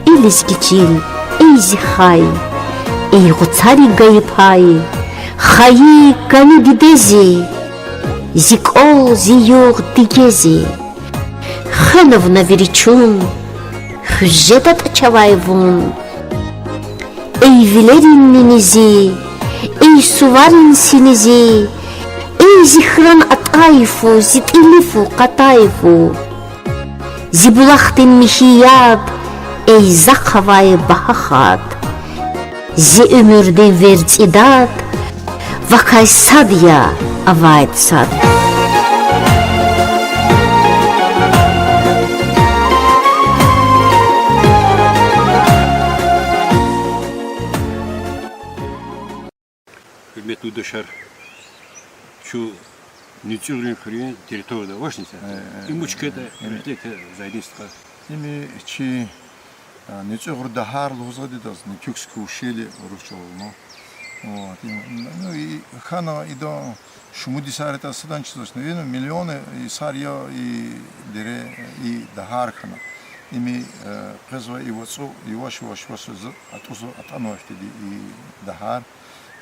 Эй лезги чил, эй зи хай, эй гъуцари гайи пай, хайи кӀани диде зи, зи кӀвал, зи югъ, диге зи. Хвена вуна вири чун, хуьз жедатӀа чавай вун. Эй вилерин нини зи, эй суварин сини зи, эй зи хьран атӀ Кьатай фу, зи тӀили фу, къатай фу. Зи булахдин михьи яд, эй, захъ авай багьа хатӀ. Зи уьмуьрдин верцӀи дад, вакай сад я, авайд сад. Гьуьрметлу юлдашар, чун НуцӀуьгърин хуьруьн территорияда авачни са? Им вуч ятӀа, гьуьрметлу Зайдин стха? Им чи, а, НуцӀуьгър дагьар лугьузвайди адаз, Нетюгское ущелье урус чӀалал. Вот, им, ну, и хьана идан шумуд йисар ятӀа садан чизвач, наверно, миллионы йисар я и дере, и дагьар хьана. Им, э, къвезва и вацӀу, яваш-яваш, яваш-яваш атӀузва, атӀанвай хьтинди и дагьар.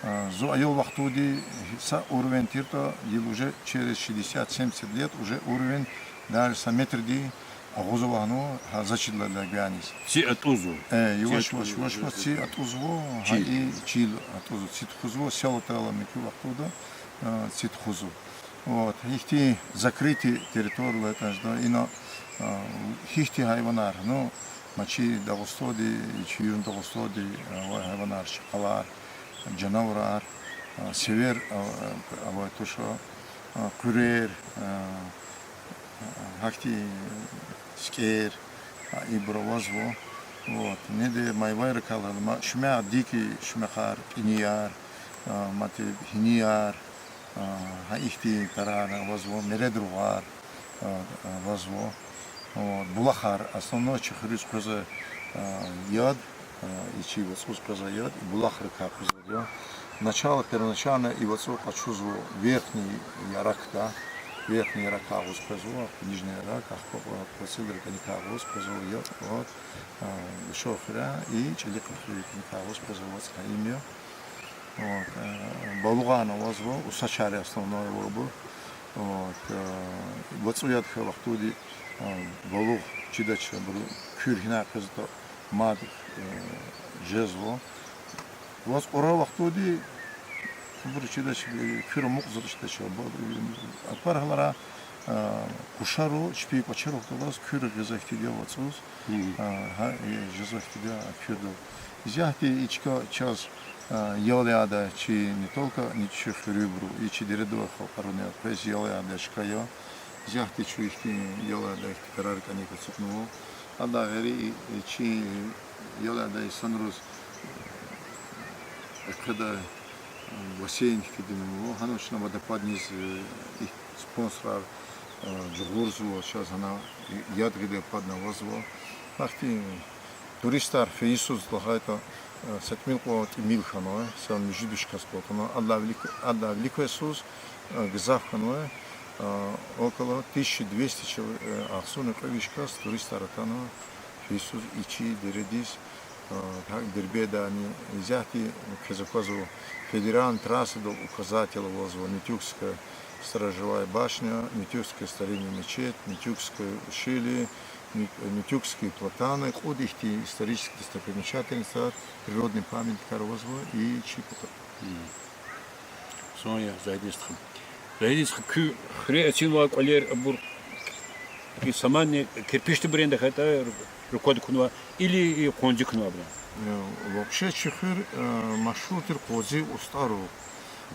Э, зун аял вахтунди са уровень тиртӀа, ил уже через шестьдесят-семьдесят лет уже уровень даже са метрди агъуз авуна, гьа заз чидаладай гваниз. Ци атӀузва? Э, яваш-яваш, яваш-яваш ци атӀузва, гьа и чил атӀузва, ци тухузва, сел атайла муькуь вахтунда, э, ци тухузва. Вот, ихьтин закрытый территория ятӀа жеда, ина, э, гьихьтин гьайванар, ну, ма чи Дагъустандин, чи Южный Дагъустандин, э, авай гьайванар, чакъалар, жанавурар, э, север, э, авай туш, э, къуьрер, э, гьахьтин сикӀер, а, ибур авазва. Вот, неда майвайрикай лагьана, ма шуьмягъ дикий шуьмягъар, пӀинияр, а, мад гьинияр, а, гьа ихьтин тарар авазва, мередругъар, а, авазва. Вот, булахар, основной чи хуьруьз къвезвай, а, яд, а, и чи вацӀуз къвезвай яд, и булахрикай къвезвайди я. Начало первоначально и вацӀу къачузва Верхний Яракда, Верхний Ярак агъуз къвезва, Нижний Ярак, ахпа кьвацӀилрикай кӀаникай агъуз къвезва яд, вот, а, Гашур хуьряй и ЧӀалихъ хуьряй кӀаникай агъуз къвезва вацӀ, гьа им я. Вот, э, балугъарни авазва, усачар основной авайбур. Вот, э, вацӀу яд хьайи вахтунди, э, балугъ чидач абуру, куьр гьинай къвезватӀа мад, э, жезва. ВацӀ кьурай вахтунди абуру чидач, э, куьр амукьзавач, чидач, аб-, абуру гьалара, э, къушарал, чпин кӀвачерал галаз куьр гъизвай хьтинди я вацӀуз. Гьа, э, жезвай хьтинди я куьрдал. Исятда и чка чаз, э, ял ядай чи не только ни чи хуьруьбуру, и чи дередавай халкьаруни къвез ял ядай чка я. Исятда чун ихьтин ял ядай ихьтин тарар кӀаник ацукьнава. Адалай гъейри и, и чи ял ядай инсанриз, э, экъведай, э, бассейн хьтинди ава. Гьана чна водопадниз, э, и спонсорар, э, жагъурзава, чаз гьана яд гъидай падни авазва. Ахьтин туристар фейи йисуз лагьайтӀа, э, са тӀимил кьван тӀимил хьанва, са муьжуьд виш кас кӀватӀ хьанва, адалай вилик-, адалай вилик квай йисуз, э, гзаф хьанва, э, около тысячи двести чел-, э, агъзурни кьве виш кас туристар атанва фейи йисуз и чи дередиз, э, гьакӀ Дербентдани, исятда квез аквазва, федеральный трассадал указатель авазва, Нетюгская сторожевая башня, Нетюгская старинная мечеть, Нетюгское ущелье, Ню-, Нютюгские платаны, кьуд ихьтин исторический достопримечательностьар, природный памятникар авазва и чи патав. Сон я, Зайдин стха. Зайдин стха, куь хуьре эцигнавай кӀвалер абур, и саманни кирпичдин буренда хьайитӀа, ру-, руквади кунвай, или и къванци кунвайбурун? Э, вообще чи хуьр, э, машгьур тир къванцин устӀарал.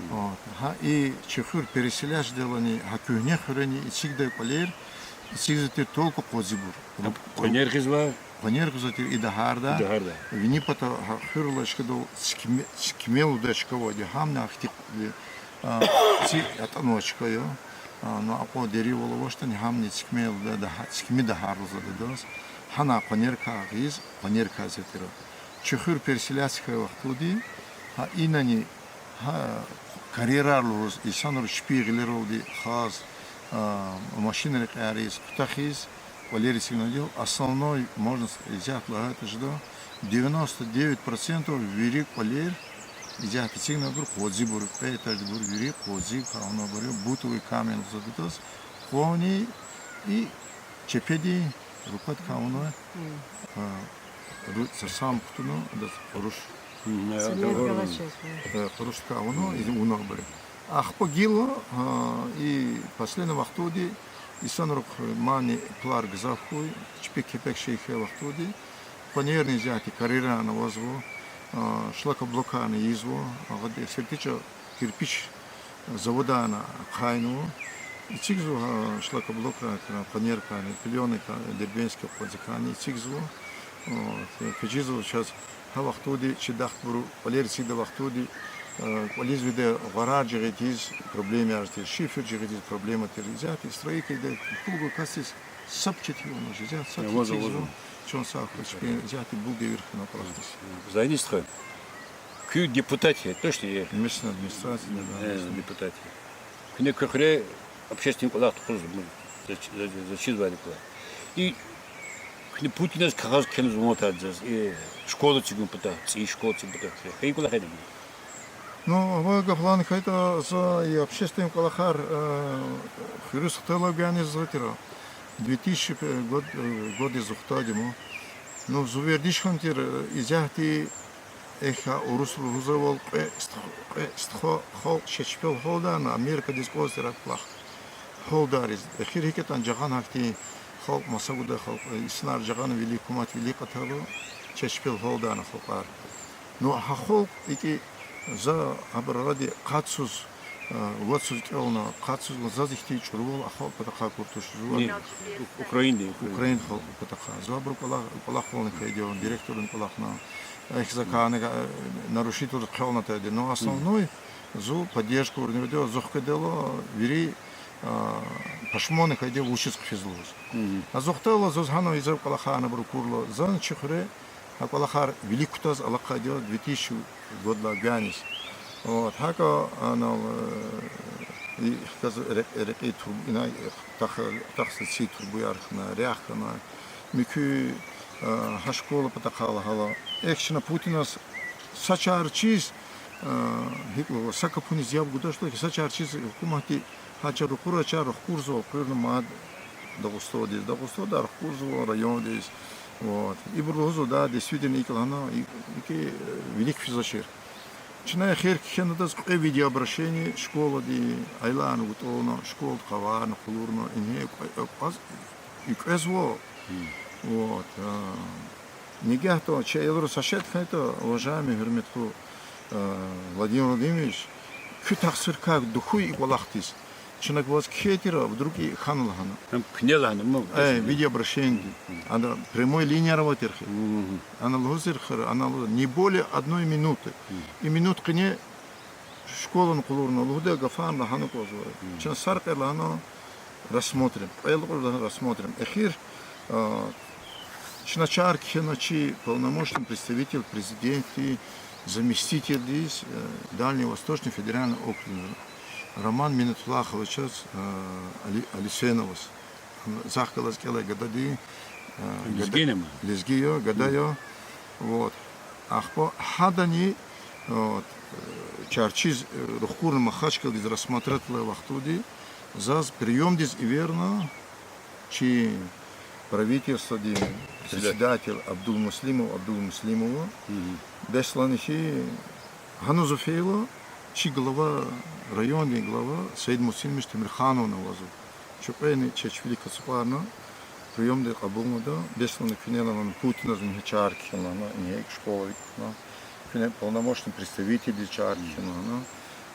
Вот. Гьа и чи хуьр переселячдалани гьа куьгьне хуьрени эцигдай кӀвалер, эцигзавай тир только къванцибур. Къванер гъизва? Къванер гъизва тир и дагьарда. И дагьарда. Вини пата гьа хуьр алай чкадал цикме-, цикмел лугьудай чка авайди, гьамни ахьтин, а, ци атӀанвай чка я. А, ну, акьван деривал авачтӀани, гьамни цикмел лугьудай дагьа-, цикми дагьар лугьузвайди адаз. Гьана къванерикай гъиз, къванерикай эцигайтӀа. Чи хуьр переселяться хьайи вахтунди, гьа инани, гьа карьерар лугьуз, инсанри чпин гъилералди хаз, а, машинрин кьяриз, кутахиз, кӀвалер эцигнавайди я, основной, можно с-, исятда лагьайтӀа жеда, девяносто девять процентов вири кӀвалер, исятда эцигнавайбур къванцибур, кьве этаждинбур вири къванцикай авунвайбур я, бутовый камень лугьузвайди адаз, къванни и чепедин руквадикай авунвай, а, ру-, цацам кутуна, адаз къуруш. Э, къурушдикай авуна, и авунвайбур я. Ахпа гила, а, и последний вахтунди инсанрихъ мани пулар гзаф хьуй, чпи кепек шейи хьайи вахтунди, къванерни исятда карьерарни авазва, а, шлакоблокарни ийизва, агъад сифте чӀал кирпич заводарни ахъайнава. Эцигзава, а, шлакоблокрай, къванеркайни, пленкайни, дербентский къванцикайни эцигзава. О, фи-, фикирзава чаз гьа вахтунди чи дахтабуру кӀвалер эцигдай вахтунди, э, кӀвализ вирида гъварар жагъиз, проблемаяр тир, шифер жагъиз, проблема тир. Исятда стройка ийидай, пул гвай касдиз са пичет хьанвач, исятда са пичет эцигзава, чун сагъ хьуй, чпин исятда бул девир хьана кӀвалахдиз. Зайни стха. Куьн депутат я, точно я? Местная администрация, да, да, местная. Депутат я. Куьне куь хуьре общественный кӀвалах тухузва, за, за, за чизвайди кӀвалах. И куьне Путиназ кагъаз кхьенваз ван тадзаз, и школа эцигун патал, цӀийи школа эцигун патал. Хьайи кӀвалах яни? Ну, авай гаф лагьана хьайитӀа, за и общественный кӀвалахар, э, хуьруьз хтайла гуьгъуьниз заз тир. Две тысячи год, э, годиз зун хтайди я. Ну, зун вердиш хьана тир, э, исятда эхь, урусри лугьузвайвал, кьве стх-, кьве стха халкь чеб чпел гьалдайна, Америкадиз кӀанзавайди я кӀвалах гьалдариз. Эхир гьикӀ ятӀани жагъана гьахьтин халкь, маса гудай халкь, э, инсанар жагъана вили, гьукумат вили кьатайла, чеб чпел гьалдайна халкьар. Ну, гьа халкь икӀ, за абур арадай къадсуз, э, вацӀуз кӀелна, къадсуз, заз ихьтин чӀурувал а халкь патахъай куртуз жува. Украинди, Украин. Украин халкь патахъай. За абуру кӀвалах, кӀвалахвални хьайиди я, директордин кӀвалахна. Эхь, за кӀани, э, нарушительриз хъел атайди я. Но основной, зун поддержка авурни вирида, зун хкведайла вири, э, пашманни хьайиди я вучиз хъфиз лугьуз. А зун хтайла, заз гьана ийизвай кӀвалахарни абуру акурла, зани чи хуьре гьа кӀвалахар вилик кутаз алахъайди я две тысячи годилай гуьгъуьниз. Вот, гьакӀа анал, э, и хказ рек-, рекьи турб-, инай, тах-, тахсиз ци турбаяр хьана, рехъ хьана, муькуь, э, гьа школа патахъай лагьайла. Эхь, чна Путиназ са чарчиз, э, гьикӀ лугьузва, са капуниз яб гудачтӀа, са чарчиз гьукуматди гьа чар ракъурай, чар рахкурзава, къуьрна мад Дагъустандиз, Дагъустанда рахкурзава райондиз. Вот. Ибур лугьузва, да, действительно икӀ лагьана, и-, икӀ, э, вилик физвачир. Чна эхир кхьена адаз кьве видеообращение школадин, аяларни гатӀунна, школада къаварна, къалурна, ингье кьве-, кьваз, и кӀвезва. Вот, а, нигагьда чи аялриз са шей хьайитӀа, уважаемый, гьуьрметлу, а, Владимир Владимирович, куь тахсиркай тухуй и кӀвалахдиз. Чна ваз кхьей тир, вдруг и хьана лагьана. Ам куьне лагьана, ман, э, видеообращениеди. Ана прямой линияяр авай тир хьи. Ана лугьуз тир хьи, ана лугьуз, не более одной минуты. И минут къене школани къалурна, лугьудай гафарни лагьана кӀанзавай. Чна сари кьвед лагьана рассмотрим, кьвед лагьана рассмотрим. Эхир, а, чна чар кхьена чи полномочный представитель президентдин заместительдиз, э, Дальний Восточный федеральный округдин, Роман Минатуллаховичаз, э, Али-, Алисеноваз. Захъ галаз кӀелай гадади, э, гада-, лезги я, гада я. Вот. Ахпа гьадани, вот, э, чарчиз, э, рахкурна Махачкъаладиз рассмотреть авай вахтунди заз приёмдиз эверна чи правительстводин председатель Абдулмуслимов Абдулмуслимова. Беслани хьи, гьана зун фейила, чи глава, райондин глава Саид Муслимович Темирхановни авазва. Чи кьведни чеб чпелик ацукьарна, приёмдиз кьабулнавайди я, беслани куьне лагьана, Путиназ ингье чар кхьена лагьана, ингье икӀ школа икӀ лагьана, куьне полномочный представительдиз чар кхьена лагьана.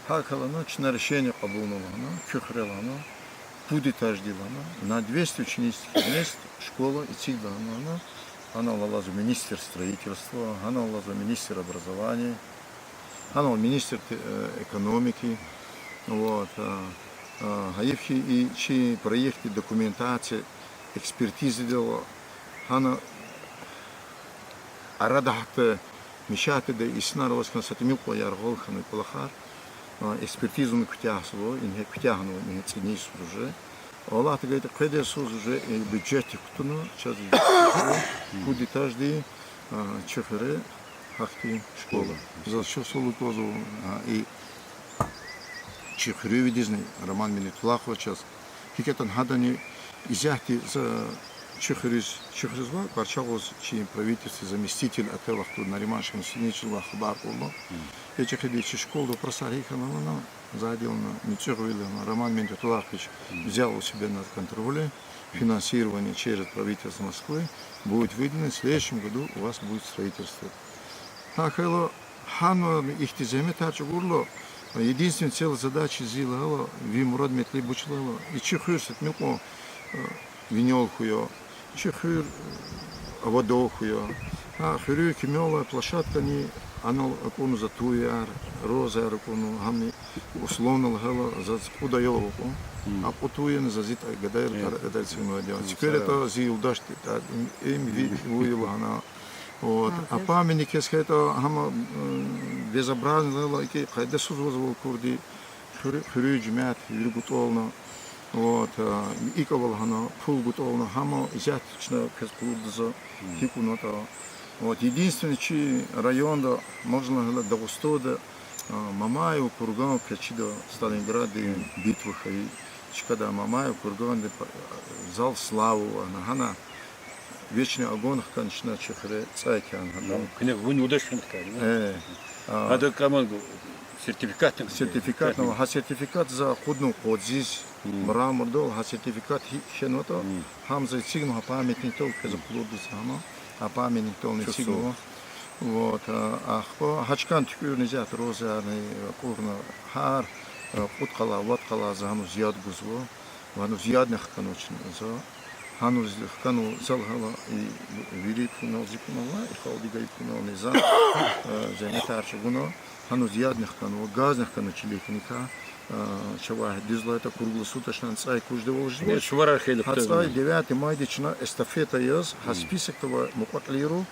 ГьакӀ хьана чна решение кьабулнава лагьана, куь хуьре лагьана, пуд этажди лагьана, на двести ученических мест школа эцигда лагьана, гьанал алазва министр строительства, гьанал алазва министр образования, гьанал министр, э, экономики. Вот, э, э, гьайиф хьи, и чи проектдин документация, экспертизадал гьана арада гьатта мешать ийидай инсанар аваз хьана, са тӀимил кьван яргъал хьана кӀвалахар. А, экспертизани куьтягьзава, ингье куьтягьнава, ингье цӀинин йисуз уже. Аллагьди гайитӀа, къведай йисуз уже, э, бюджетдик кутуна, чаз пуд этажди, а, чи хуьре гьахьтин школа. Заз чухсагъул лугьузва, а, и чи хуьруьвидизни, Роман Минатуллаховичаз. ГьикӀ ятӀани гьадани исятда за Чи хуьруьз, чи хуьруьз ва Кьварчагъуз чи правительстводин заместитель атай вахтунда Нариман Шамсудиновичаз ва хабар кьурла. ЭчӀи хиди чи школада вопросар гьикӀ хьана лагьана, заведующийни, МуцӀуьгъвили лагьана, Роман Мендетуллахович взял у себя на контроле финансирование через правительство Москвы, будет выделено, в следующем году у вас будет строительство. ГьакӀ хьайила, гьана ихьтин зегьметар чӀугурла, единственный цель, задача зи лагьайла, ви мурад-метлеб вуч лагьайла, и чи хуьр са тӀимил кьван винел хьуй я, чи хуьр авадал хьуй я. Гьа хуьруьн кимел алай площадкани, анал акӀурна за туяр, розаяр акӀурна, гьамни условно лагьайла, заз кьуд аял ава кьван. А кьуд туяни за зи тӀа-, гадаяр, тӀвар-, гадаяр эцигнавайди я. ЦуькверитӀа зи юлдашди, им, им ви-, вуй лагьана. Вот. А памятник яз хьайитӀа, гьама безобразный лагьайла, икӀ къайдасузвазвал акурди, хуьр-, хуьруьн жемят вири гатӀална. Вот, икӀ ава лагьана, пул гатӀална, гьама исятда чна квез къалурда за, гьикӀ авунатӀа. Вот, единственный чи районда, можно лагьайла, Дагъустанда, Мамаев курган квез чида, Сталинграддин битва хьайи чкада Мамаев курганда зал славы лагьана, гьана вечный огонь хкана чна чи хуьре, цӀай кяна гьада. Куьне вун юлдаш хьана хкана. Гьада кӀаман сертификатни, сертификатни ава, гьа сертификат за акъуднава къвадиз, мрамордал, гьа сертификат гьикӀ кхьенватӀа, гьам за эцигнава гьа памятникдал, квез къалурда за гьама, гьа памятникдални эцигнава. Вот, ахпа гьа чкани туькӀуьрна исятда розаярни акӀурна, гьар кьуд къалай, вад къалай за гьаниз яд гузва, ва гьаниз ядни хканва чна за. Гьаниз хканва за лагьайла, и вири пунал, зи пунал ва и халкьдин гайи пунални за, зегьметар чӀугуна, гьаниз ядни хканва, газни хканва чилихъ иникай, чавай дуьз лагьайтӀа, круглосуточно цӀай куш жедайвал жезва. Суварар хьайила, гьа цӀай девятый майдиз чна эстафета яз, гьа списокда авай мукьва-кьилийри,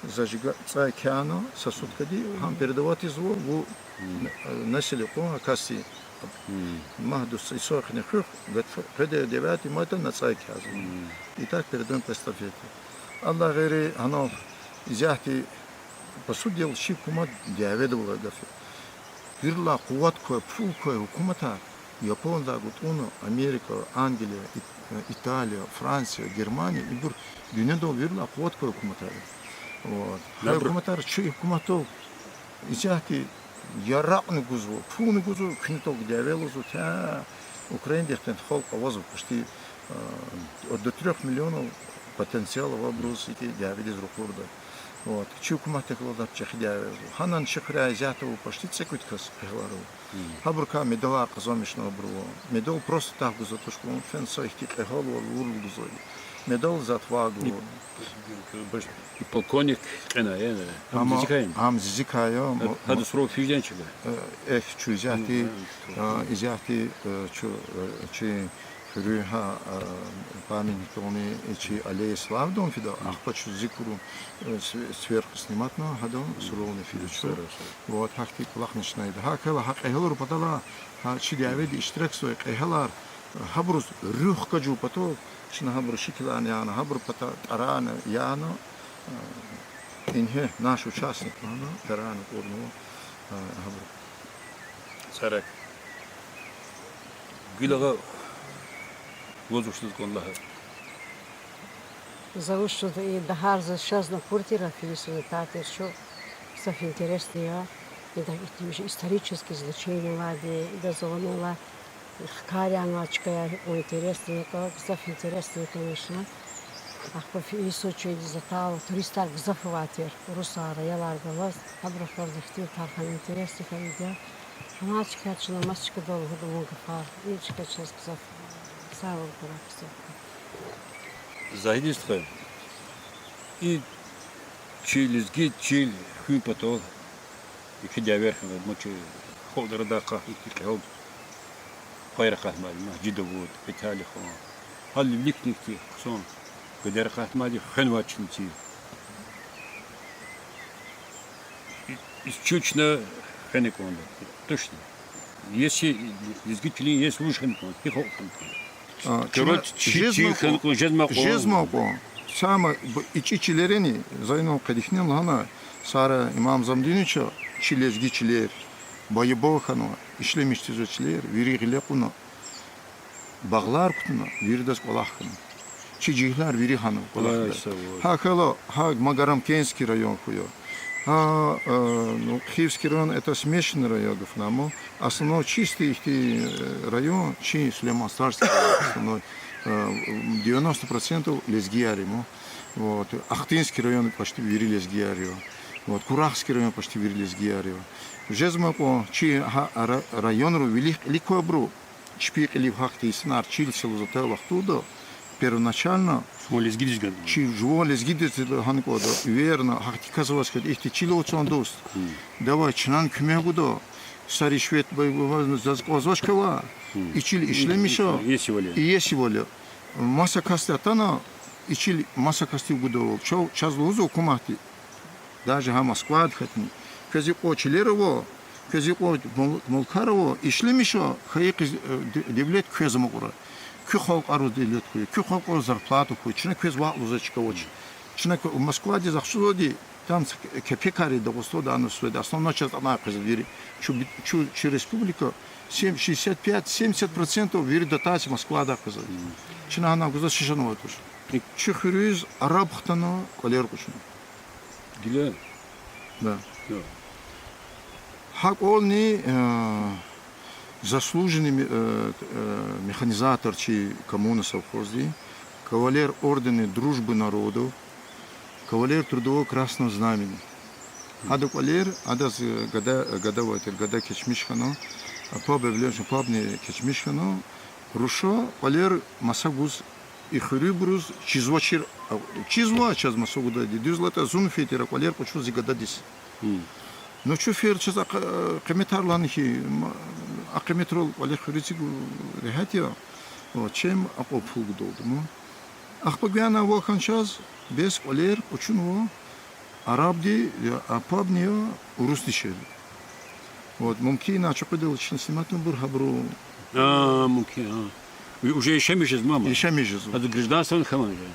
зажига-, цӀай кяна са суткади, гьам передавать ийизва вун, насилие кьун, а касди мад дуст, исо хьиз хуьх, гатф-, къведа девятый майда на цӀай кязва. И так передаём по эстафете. Аллагь гъейри, гьанал исятда, по сути дела, чи гьукумат дяведал авай гаф я. Вирилай къуват квай, пул квай гьукуматар, японзавай гатӀунна, Америка, Англия, Ит-, Италия, Франция, Германия, ибур дуьньядал вирилай къуват квай гьукуматар я. Вот. Гьа гьукуматар чи гьукуматдал исятда яракьни гузва, пулни гузва, куьне тӀалга дяве лугьузва, тя Украинадихъ халкь авазва почти, до трёх миллионов потенциал авайбуруз икӀ дяведиз ракъурда. Вот. Чи гьукуматдихъ галаз лап чӀехи дяве жезва. Гьанани чи хуьряй исятда ава почти цӀекӀуьд кас кьегьалар ава. Гьабурукай медалар къазанмишнавайбур ава. Медал просто так гузватӀа туш кьван, фена са ихьтин кьегьал вал вурла гузвайди. Медал за отвагу. И полковник кьена, э, ам зизикай я. Ам зизикай я, гьадан срок физвай чка. Эхь, чун исятда, исятда, чу, чи хуьруьн гьа памятникдални, чи аллея славыдални фида, ахпа чун зи курун сверху сниматьна, гьадан срокни фида чун. Вот, гьахьтин кӀвалахни чна ийида. ГьакӀ хьайила гьа кьегьалрин паталай, гьа чи дяведа иштиракзавай кьегьалар, гьабуруз руьгь хкажун патал, чна гьабурун шикиларни яна, гьабурун патай тӀварарни яна, ингье наш участник лагьана, тӀварарни кьурнава, гьабуру. Сарак. Гила агъа, ваз вуч лугьуз кӀанда лагь. За вуч лугьуда, и дагьар заз чазна акур тир, аферисуна тар тир чун. Гзаф интересный я. Ида итим же исторический значение авайди, ида зунилай хкар янвай чкаяр гьикьван интересный ятӀа, гзаф интересный, конечно. Ахпа фейи йисуз чуьндиз атайла, туристар гзаф авай тир, урусар, аялар галаз, гьабурухъ галаз ихтилатар хьана интересный хьайиди я. Гьа чка чна маса чкадал лугьуда мун гафар, и чка чаз гзаф сагъвал гурай гзаф. Загьидиз тухвай. И чи лезги чил хуьн патал, ихьтин дявеяр хьанва, ман чи халкьдин арадай акъатна ихьтин кьегьал пай акъатнавайди, Мажидов Давуд, Виталий хан. Гьал виликни ихьтин хъсан гадаяр акъатнавайди, хвенвай чна ци. Из чун чна хвена кӀанда. Точно. Если лезги чилин, если вуж хвена кӀанда, гьи халкь хвена кӀанда. Короче, чи чил хвена кӀанда, жезмай кьван. Жезмай кьван. Сама ичӀи чилерини, за инал къедихнин лагьана, Сара Имам Замдиновича, чи лезги чилер, байбал хьанва, ишлемиш жезвай чилер вири гъиле кьуна, багълар кутуна, виридаз кӀвалах хьана. Чи жегьилар вири гьана кӀвалахда. Ай, сагъ ул. Гьа хьайила, гьа Магарамкентский район хьуй. Гьа, э, ну, Хивский район, это смешанный район гафна, амма основной чистый ихьтин, э, район чи Сулейман-Стальский район, основной, э, девяносто процентов лезгияр я, мо. Вот. Ахтынский район почти вири лезгияр я. Вот. Курахский район почти вири лезгияр я. Жезмай кьван чи гьа ра-, районра вилик-, вилик квайбуру, чпи кьилив гьахьтин инсанар чил селозатай вахтунда, первоначально, жуван лезгидиз гана, чи жуван лезгидиз гьана кӀанда, верно, гьахьтин кас аваз хьайитӀа, ихьтин чил авай чан дуст. Давай, чнани куьмек гуда, са ришвет бай-, бай-, заз кӀанзавач квай, и чил ишлемиша, иесивал я. Иесивал я. Маса касди атана, и чил маса касдив гудайвал. Чав-, чаз лугьузва гьукуматди. Даже гьа Москвади хьайитӀани. Квез икьван чилер ава, квез икьван мул-, мулкар ава, ишлемиша, хьайи къиз, э, де-, девлет квез амукьрай. Куь халкьариз девлет хьуй, куь халкьариз зарплата хьуй, чна квез ваъ лугьузвай чка авач. Чна к-, Москвадиз ахча гузвайди, там с-, кепекар я Дагъустанда, ана суда, основной чаз ана къвезва вири. Чу би-, чу, чи республика семь, шестьдесят пять, семьдесят процентов вири дотация Москвадай къвезва. Чна гьана гузвай шишан авай туш. Чи хуьруьз араб хтана кӀвалер къачуна. Гила? Да. Да. Гьа кӀвални, э, заслуженный ме-, э, э, механизатор чи коммуна совхозди, кавалер ордена Дружбы народов, кавалер трудового Красного Знамени. Гьадан кӀвалер, адаз, э, гада, гада авай тир, гада кечмиш хьана, а, паб эвленш, пабни кечмиш хьана, руша кӀвалер маса гуз и хуьруьбуруз чизвачир, а, чизва чаз маса гудайди. Дуьз лагьайтӀа, зун фейи тир а кӀвалер къачуз зи гададиз. Ну, чун фейила чаз а къ-, къиметар лагьана хьи, м, а къиметрал кӀвале хуьруьз эцигун регьят я. О, чеб акьван пул гудалди, ну. Ахпа гуьгъуьна авай хьана чаз, бес кӀвалер къачунва арабди, я, а пабни, я урусдиз. Вот, мумкин я, чукьидал чна сниматнабур гьабуру. А, мумкин, а. У-, уже яшамиш жезма ам? Яшамиш жезва. Ада гражданство хьанвай же?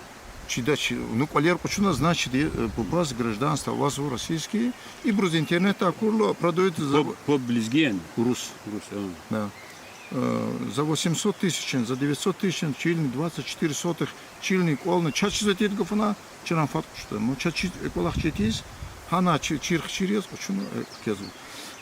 Чида чи, ну, кӀвалер къачуна, значит, э, бубадиз гражданство авазва российский, ибуруз интернетда акурла, продают за... Паб, паб лезги яни? Урус. Урус, а. Да. Э, за восемьсот тысяч, за девятьсот тысяч чилни, двадцать четыре сотых чилни, кӀвални чаз чизвай тир гафуна, чна фад къачуда. Ну, чаз чиз, э, кӀвалах четиз, гьана чи-, чирхчир яз къачуна, э, квез.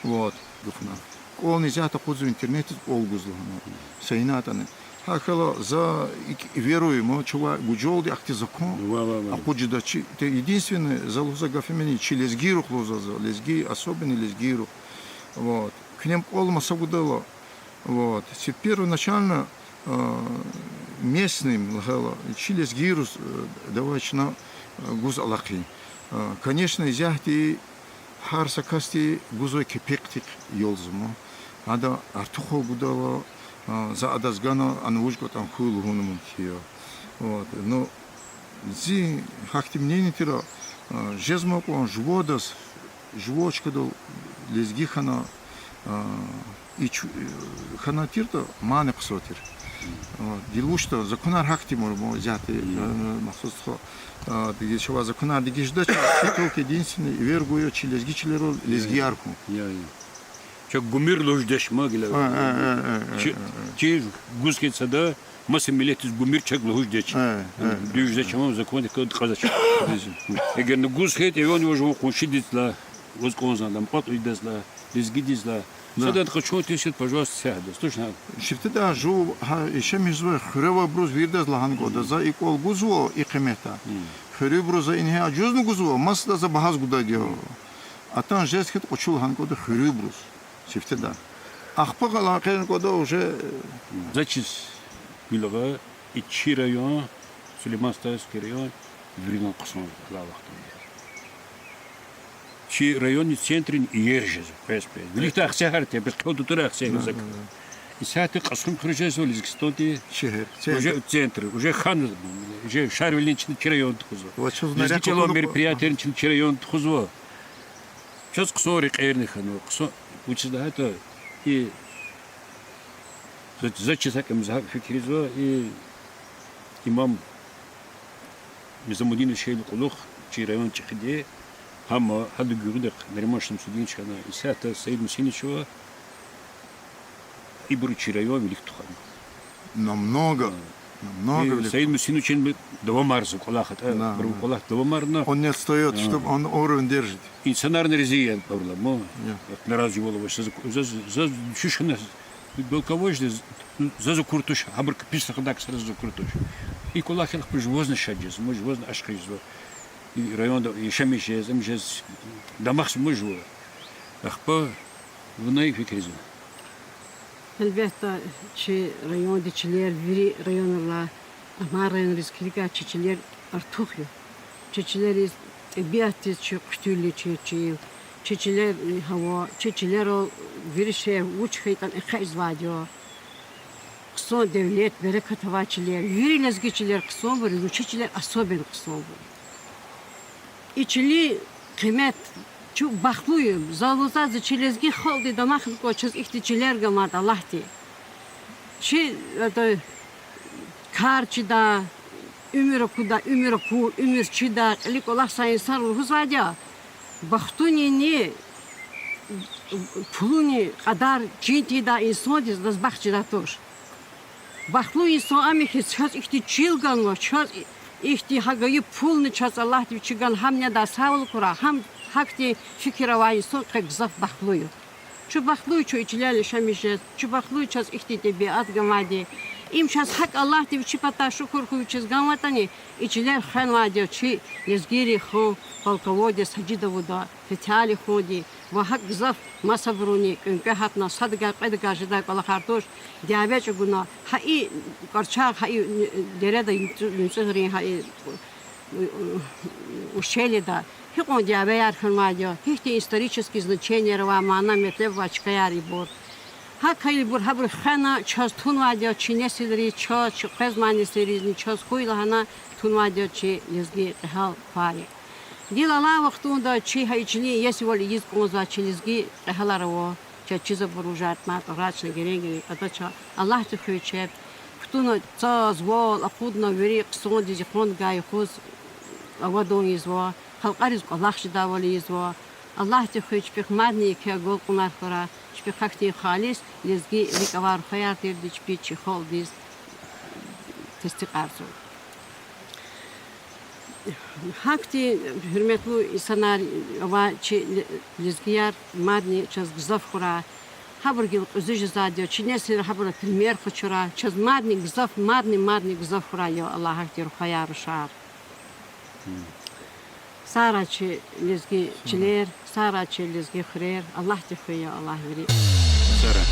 Вот, гафуна. КӀвални исятда акъудзава интернетдиз, кӀвал гуз лагьана. Са инатӀани. Гьа хьайила за икӀ веруем, чавай гужалди ахьтин закон акъудиз жеда чи. Те единственное, за лугьузвай гаф имени, чи лезгийрихъ лугьузва за, лезги, особенно лезгийрихъ. Вот. Куьне ам кӀвал маса гудайла, вот. Си первоначально, а, местныйм лагьайла, чи лезгийриз, э, давай чна, э, гуз алахъин. А, конечно, исятда гьар са касди гузвай кепекдихъ ялзама. Ада артухал гудайла, а, за адаз гана, ана вуж кӀватӀан хьуй лугьун мумкин я. Вот. Ну, зи гьахьтин мнение тир, а, жезмай кьван жувадаз, жуваз чкадал лезги хьана, а, ич-, э, хьана тиртӀа, мани хъсан тир. А, гила вучда, законар гьахьтинбур ма исятда, э, махсус туху. А, дегишвай законар дегиш жедач, чи только единственный эвер гуй чи лезги чилерал лезгияр хьун. Я, я. Чаз гумир лугьуз жедач ма гила. А, а, а, а, а, чи, а, а. Чи гуз хьайи сада, маса миллетдиз гумир чаз лугьуз жедач. А, а, дуьз жедач, а, ама закондик кьадач. Дуьз. Эгер на гуз хьайитӀа, эвел жуван къуншидиз лагь, ваз кӀанзавайдаз, мукьва-кьилидиз лагь, лезгидиз лагь. Да. Садан къачун тесет, пожалуйста, сягьдаз. Точно. Сифтеда жув, гьа, яшамиш жезвай хуьре авайбуруз виридаз лагьана кӀанда, за и кӀвал гузва, и къиметда. Хуьруьбуруз за ингье ажузни гузва, масада за багьаз гудайди я. Атана жез хьайитӀа, къачу лагьана кӀанда хуьруьбуруз. Сифтеда. Ахпа гьалан къене кӀанда уже. За чиз вилагъа, и чи район, Сулейман-Стальский район, виридалай хъсан я алай вахтунда. Чи районни центрни иер жезва, къвез-къвез. Виликдай Ахцегьар тир, бес хъел тутур Ахцегьар зак. Исятда Кьасумхуьр жезва Лезгистандин. Шегьер, центр. Уже центр, уже хьана, уже шарвилин чна чи район тухузва. Лезги чӀалан мероприятиярни чна чи район тухузва. Чаз хъсан рекьерни хьанва, хъсан, вучиз лагьайтӀа, и за, за чиз гьакӀ ам за гьакӀ фикирзава, и имам Низамудинов шейли кьулухъ чи район чӀехиди, гьам гьадан гуьгъуьнихъ Нариман Шамсудинович хьана, исятда Саид Мусинович ава, ибуру чи район вилик тухвана. Намного, Много, э, велик. Саид Мусин учен би давамарза кӀвалах атӀа, да, бир, да, кӀвалах давамарна. Он не отстаёт, а, чтобы он уровень держит. Инсанарни рази я абурал, ма. Я. Наразивал авач, заз, заз, заз чуш хьана, балкаважда, заз акур туш, гьабурукай пис рахадай ксариз заз акур туш. И кӀвалах хьайила муж вазни шад жезва, муж вазни ашкъи жезва. И районда яшамиш жез, им жез, дамахзава муж ва. Ахпа вуна фикирзава. Гьелбетда, чи районди чилер, вири районрилай, Амай районриз килигай чи чилер артух я. Чи чилериз, тӀебиатдиз чи хъуьтуьлни чи чил, чи чилер, гьава, чи чилерал вири шей вуч хьайитӀани экъечӀзавайди я. Хъсан девлет, берекат авай чилер, вири лезги чилер хъсанбур я, ну чи чилер особенно хъсанбур я. И чилин къимет, чун бахтлу я, за лугьузвай, за чи лезги халкьди дамахна кӀанда, чаз ихьтин чилер ганвайди Аллагьди. Чи, это, кар чидай, уьмуьр акудай, уьмуьр акур, уьмуьр чидай, кьилин кӀвалахзавай инсан лугьузвайди я, бахтунини, пулуни кьадар чин тийидай инсандиз адаз бахт жедай туш. Бахтлу инсан ам я хьи, чаз ихьтин чил ганва, чаз ихьтин гьа гайи пулни чаз Аллагьди вичи гана, гьам недай сагъвал акурай, гьам гьахьтин фикир авай инсан къе гзаф бахтлу я. Чун бахтлу я чун и чилел яшамиш жез, чун бахтлу я чаз ихьтин тӀебиат ганвайди. Им чаз гьакӀ Аллагьди вичи патай шукур хьуй вичиз ганватӀани, и чилер хвенвайди я чи лезгийрин хан, полководец Гьажи Давуда, Фетали ханди ва гьакӀ гзаф масабуруни кӀвенкӀве гьатна, садавай, кьведавай жедай кӀвалахар туш, дяве чӀугуна, гьа и кӀварчагъ, гьа и дереда, МуьцӀуьгърин гьа и ущельеда гьикьван дявеяр хьанвайди я, гьихьтин исторический значениеяр авай, мана-метлеб авай чкаяр я ибур. ГьакӀ хьайибур гьабур хвена, чаз тунвайди я чи несилриз, чаз, чи къвезмай несилризни, чаз хьуй лагьана тунвайди я чи лезги кьегьал квай. Гила алай вахтунда чи гьа и чилин иесивал ийиз кӀанзавай чи лезги кьегьалар ава, чаз чиз абур вужар тӀимар тӀварар чна герен-герен кӀандача, Аллагьди хуьй чеб, кутуна цаз, вал акъудна вири хъсандиз, йикъандивай юкъуз авадан ийизва, халкьариз кӀвалах жедайвал ийизва. Аллагьди хуьй чпихъ мадни еке агалкьунар хьурай, чпихъ гьахьтин халис лезги рикӀ авай рухваяр тирди чпи чи халкьдиз тестикьарзава. Гьахьтин гьуьрметлу инсанар авай чи ле-, лезгияр мадни чаз гзаф хьурай. Гьабур гила кьуьзуь жезвайди я, чи несилриз гьабурун пример къачурай. Чаз мадни гзаф, мадни, мадни гзаф хьурай, я Аллагь, гьахьтин рухваяр, рушар. Сагърай чи лезги чилер, сагърай чи лезги хуьрер, Аллагьди хуьй, я Аллагь, вири. Сагърай.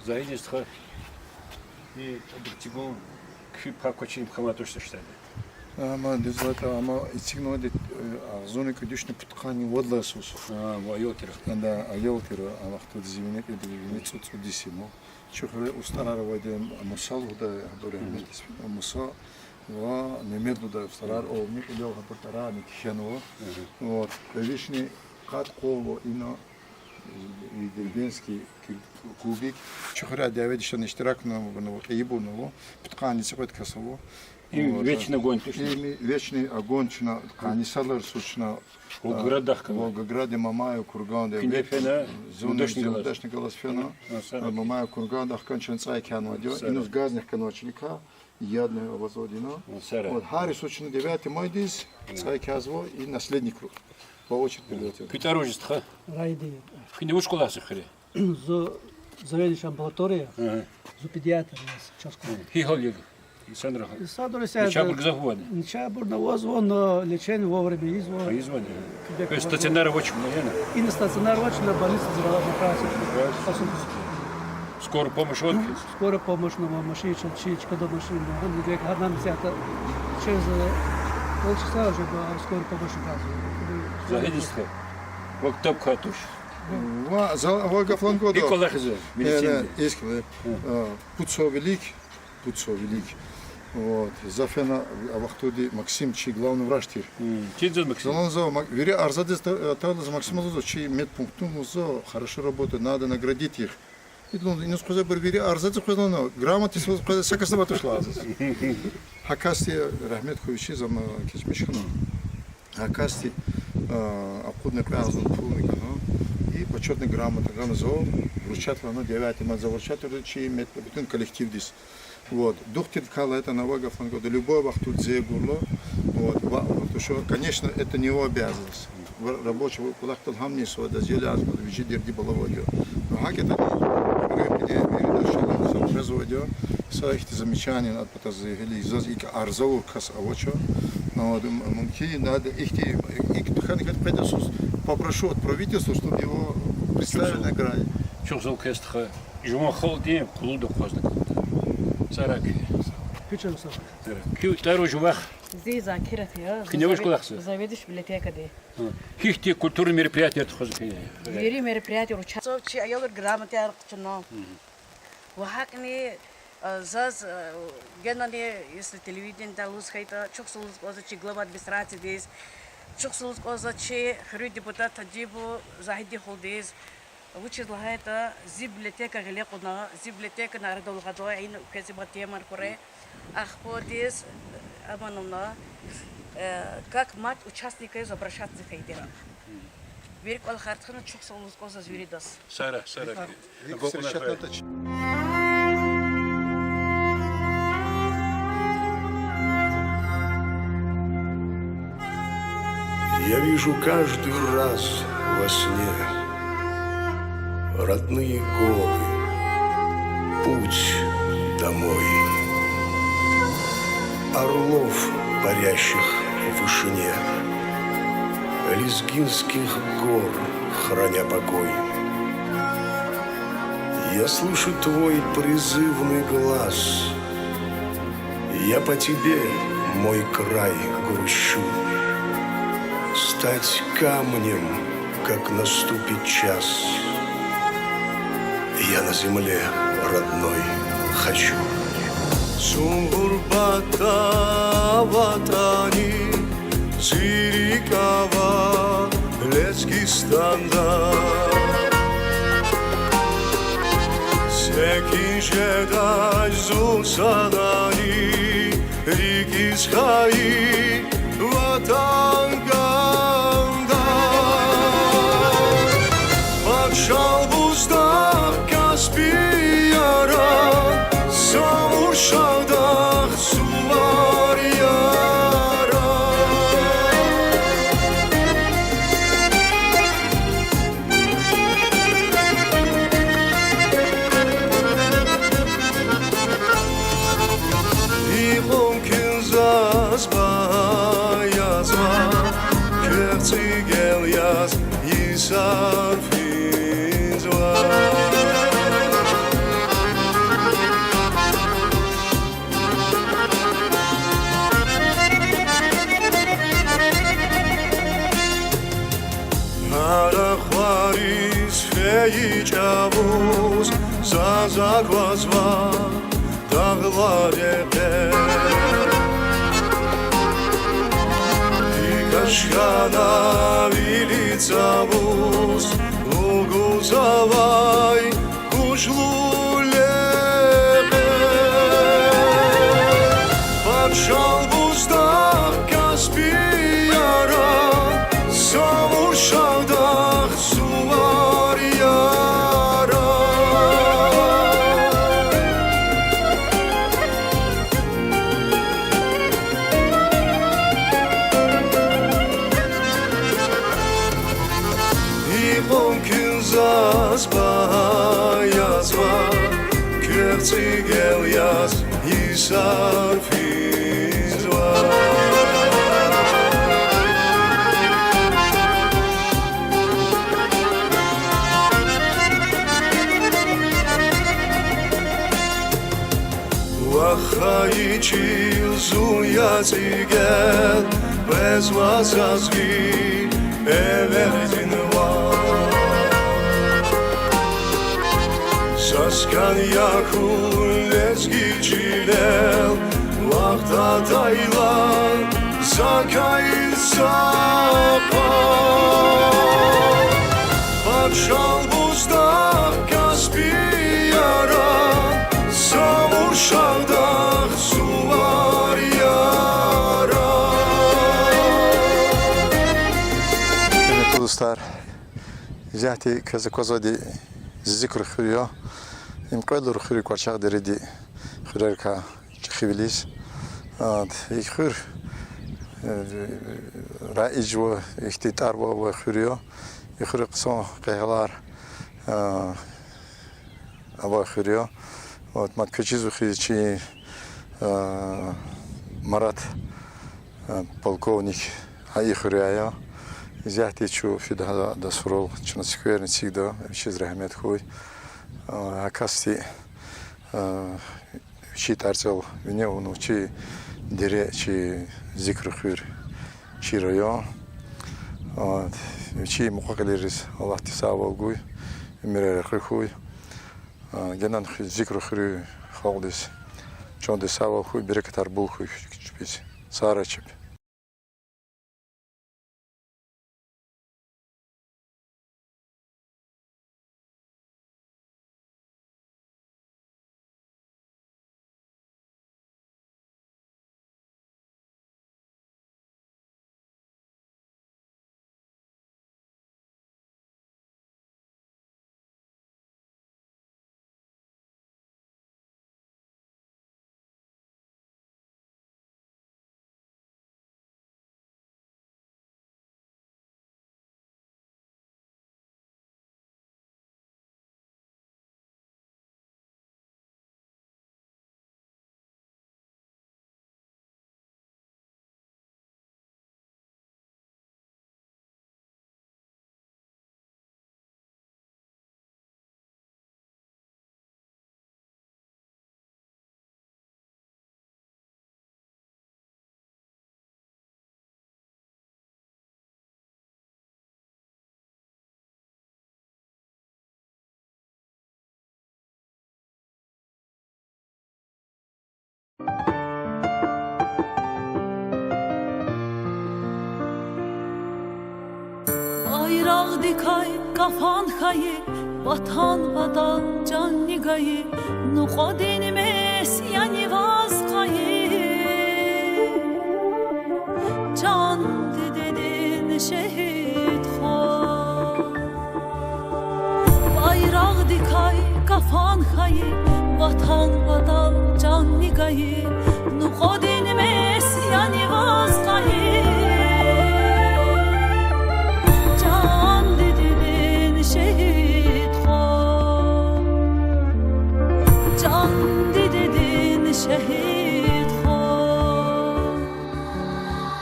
Загьидин стха, и абур цигун кфи пак квачир им хаматуш саштади. Амма дуьз лагьайтӀа, амма эцигнавайди, э, агъзурни кӀуьд вишни пудкъанни вад лагьай йисуз. А, ва аял тир. Да, аял тир, а вахтунда зи вине кӀуьд, вине цӀуд, цӀуд йис я ман. Чи хуьре устӀарар авайди, Муса лугьудай, абур рагьметдиз фена, Муса ва Мегьамед лугьудай устӀарар авайни, кьилел гьабур тӀарарни кхьенва. Вот. Кьве вишни къад къвайвал ина, и дербентский кир-, клубик. Чи хуьре дяведиз чна иштиракна авунва, кьейибурнава, пудкъанни цӀикьвед кас ава. Им вечный огонь, точно? Им вечный огонь чна, къанни сад лагьай йисуз чна, Волгоград ахкана. Волгограддин Мамаев курганда. Куьне фена, зунни неудачник галаз. Неудачник галаз фена. А, сара. Мамаев курганда ахкана чна цӀай кхьенвайди я. Сара. Инал газни хканвай чилик, ядни авазвайди я. А, сара. Вот, гьар йисуз чна девятого майдиз цӀай кхьизва и наследникри. По очереди. Куь тӀвар вуж я, стха? Раида. Куьне вуч кӀвалахзава хуьре? Зун заведующий амбулаторией. Ага. Зун педиатр я, часть. Гьи гьал я? Инсанра. Инсанра. Начагъ абур гзаф авани? Начагъ абур авазва, но лечение вовремя ийизва. Ийизвани? Куьмек авазва. То есть стационар авач, наверное? Ина стационар авач, но больница зрала, как раз. Как раз. Скорая помощь авани? Скорая помощь, но машин, чи, чи, чкада машин, но гьам гьа, гьа, гьа, через, э, полчаса уже была скорая помощь оказывается. Загьидин стха. Вахт катуш. Ва, за, ва гаф лагьана кӀанда. ГьикӀ кӀвалахзава? Э, медицинадиз. Э, пуд сав вилик, пуд сав вилик. Вот. За фена а вахтунда Максим чи главный врач тир. М, чиз заз Максим. Залан за, Мак-, вири арзадиз та-, тадаз Максима лугьузва, чи медпунктдин лугьузва, хорошо работает, надо наградить их. Идлун, иниз къвезвайбур вири арзадиз къвезвани, грамотадиз къвезвани, са касди авай туш лугьузва. Гьа касди, рагьмет хьуй вичиз, ам кечмиш хьана. Гьа касди, а, акъудна кьве агъзур пулни гана. И почётный грамота гана зав, вручать лагьана, девятый май за вручать лагьана чи мет-, бутун коллективдиз. Вот. Духтурдикай лагьайтӀани, ава гаф лагьана кӀанда, любой вахтунда зегурла. Вот. Ва, потому что, конечно, это не его обязанность. В-, рабочий кӀвалахдал гьамни сувадаз ел язва, вичин дерди балавайди я. Но гьакӀ ятӀани, времени вирида шалан за къвезвайди я. Са ихьтин замечание ад патаз гьеле заз икӀ арза авур кас авач. Но, м-, мумкин, надо ихьтин, икӀ тухвана кӀанда къведа йисуз, попрошу от правительства, чтобы его представили на грани. Чухсагъул, стха. Жуван халкьдин къуллугъда акъвазнавай кас я. Сара куь. Куь чан сагъ. Сара. Куь тӀвар вуж я, вах? Зи Закират я. Куьне вуч кӀвалахзава? Заведующий библиотекадин. Гьа. Гьихьтин культурный мероприятияр тухузва куьне? Вири мероприятияр участвовать, чи аялри грамотаяр къачуна. Ва гьакӀни, э, заз, э, генани, если телевидениедал лугьуз хьайитӀа, чухсагъул лугьуз кӀанзава чи глава администрациядиз, чухсагъул лугьуз кӀанзава чи хуьруьн депутат Таджибов Загьиддин халудиз, вучиз лагьайтӀа зи библиотека гъиле кьуна, зи библиотекани арадал гъада, ина квез има темаяр хьурай. Ахпа адаз, э, аманна, э, как мать участника обращаться хьайитӀа. Вири кӀвалахар тухвана, чухсагъул лугьуз кӀанзава заз виридаз. Сара, сара. Я вижу каждый раз во сне родные горы, путь домой. Орлов, парящих в вышине, лезгинских гор, храня покой. Я слышу твой призывный глас, я по тебе, мой край, грущу. Стать камнем, как наступит час, я на земле родной хочу. Зун гъурбатда ватани, зи рикӀ ава Лезгистанда. Секин жедай зун садани, рикӀиз хайи Ватан кӀандай. Пачал буздагъ Каспи яран, Самур шагьдагъ сувар яран. Икьван куьн заз багьа язва, квехъ цӀигел яз йисар физва. И чӀавуз заз аквазва дагълар рекье. ГьикӀ ашкъана вили цавуз лугьузвай гужлу лекье. Пачал буздагъ Каспи яра, Самур шагьдагъ Сувар яра. Икьван куьн заз багьа язва, квехъ цӀигел яз йисар физва. Вахъ хьайи чил зун я цӀигел, къвезва заз ви эвер динвал. Заз кӀан я хьун лезги чилел, вахъ датайла закай са къвал. Пачал буздагъ Каспи яра, Самур шагьдагъ Сувар яра. Гьуьрметлу дустар, исятда квез аквазвайди Зикр хуьр я. Им кьвед Урус хуьруьн кӀвачерин дереди хуьрерикай чӀехивилиз. И хуьр, э, раижзава, ихьтин тӀвар-ван авай хуьр я. И хуьре хъсан къегьалар, э, авай хуьр я. Вот, мад квез чизва хьи, чи, э, Марат, э, полковник гьа и хуьряй я. Исятда чун фида гьадан сурал, чна цуькверни эцигда, вичиз рагьмет хьуй. Э, гьа касди, э, вичин тӀварцӀел вине авунва чи дере, чи Зикр хуьр, чи район. Вот. Вичин мукьва-кьилийриз Аллагьди сагъвал гуй, уьмуьрар рекье хьуй. Генани Зикр хуьруьн халкьдиз чандин сагъвал хьуй, берекатар бул хьуй чпиз, сагърай чеб. Байрагдикай кафан хьайи, Ватан патал чанни гайи, нукьвадин месяни ваз къайи, чан дидедин шегьид хва. Байрагдикай кафан хьайи, Ватан патал чанни гайи, нукьвадин месяни ваз къайи, чан дидедин шегьид хва, чан дидедин шегьид хва.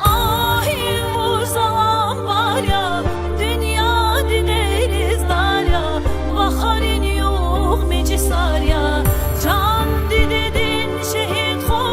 Агь, им вуж залан пар я, дуьньядин дерездар я, вахарин югъ мичӀисар я, чан дидедин шегьид хва.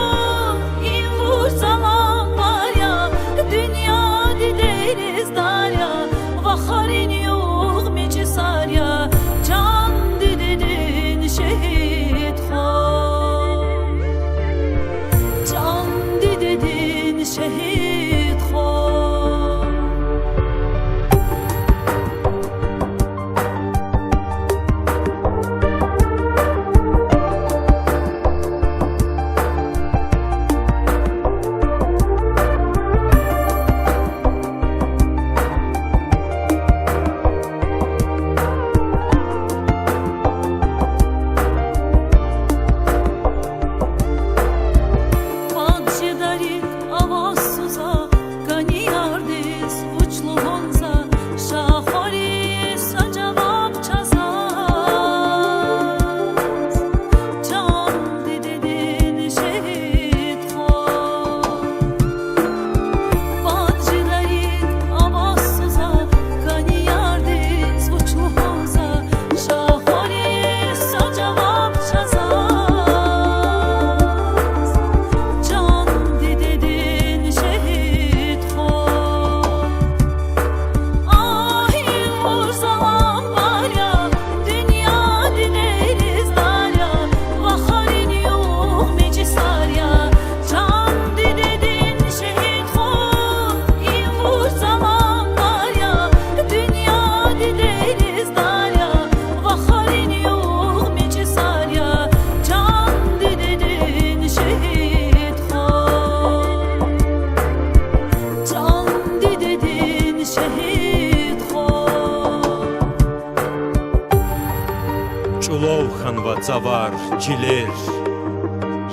Тавар, чилер,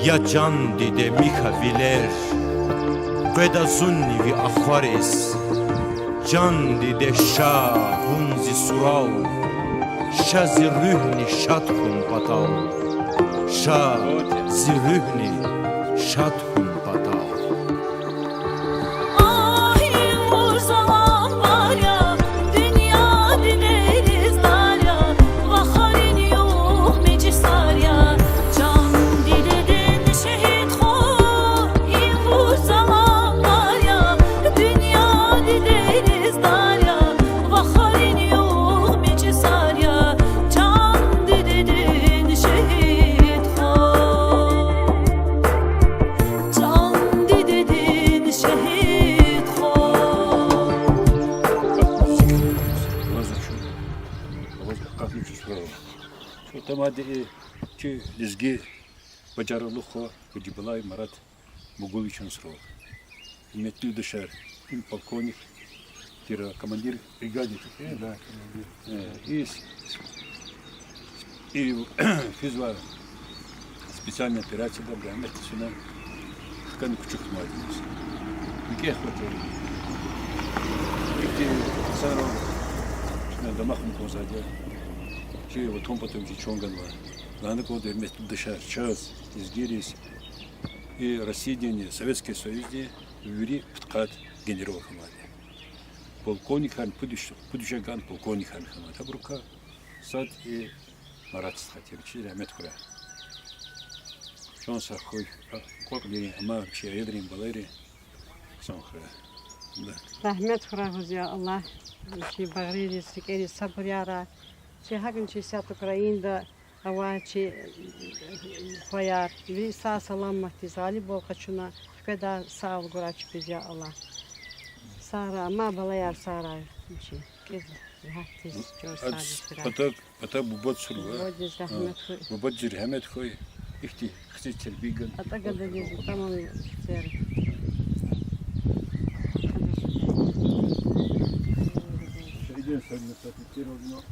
я чан диде, михьа вилер, къведа зунни ви ахвариз, чан диде, ша вун зи сурал, ша зи руьгьни шад хьун патал, ша зи руьгьни шад хьун патал. Агь, ибур заланвар я, дуьнья дидериз дар я, вахарин югъ мичӀисар я, чан дидедин шегьид хва. Ибур заланвар я, дуьнья дидериз дар я, вахарин югъ мичӀисар я, чан дидедин шегьид хва. Чан дидедин шегьид хва. Аваз ачун, аваз акъатна чус хьурай. Чун тамади и чи лезги бажарагълу хва Гьажибалаев Марат Бугуловичан сурал. Гьуьрметлу юлдашар, им полковник, тир командир бригады тир. Да, командир. Э, и с-, и физва специальная операция да, рагьметдиз фена, хкана кучукзмайдиз. МикӀехватер. Ихьтин сара чна дамахни кӀанзавайди я. Чи ватан патал чи чан ганва. Лагьана кӀанда, гьуьрметлу юлдашар, чаз, лезгийриз, и Россиядин, Советский Союздин вири пудкъад генерал хьанвайди. Полковникарни пуд виш, пуд виш агакьна полковникарни хьанвайди. Абурукай сад и Марат стха тир, вичиз рагьмет хьурай. Чан сагъ хьуй, кӀватӀдин, амма чи аялрин, балайрин хъсан хьурай. Да. Рагьмет хьурай ваз, я Аллагь, чи багъририз, рикӀериз сабур яра. Чи гьакӀни чи исятда Украинада авай чи хваяр, вири сагъ-саламатдиз гъалибвал къачуна, хкведай сагъвал гурай чпиз, я Аллагь. Сагърай, амай балаяр сагърай, чи кӀезни регьятдиз, чӀуру садиз хьурай. Пата, пата бубадиз хьурай. Бубадиз рагьмет хьуй. Бубадиз рагьмет хьуй. Ихьтин хци тербия гана. АтӀа гададиз тамам хцер. Шейдин садни сати тир одно.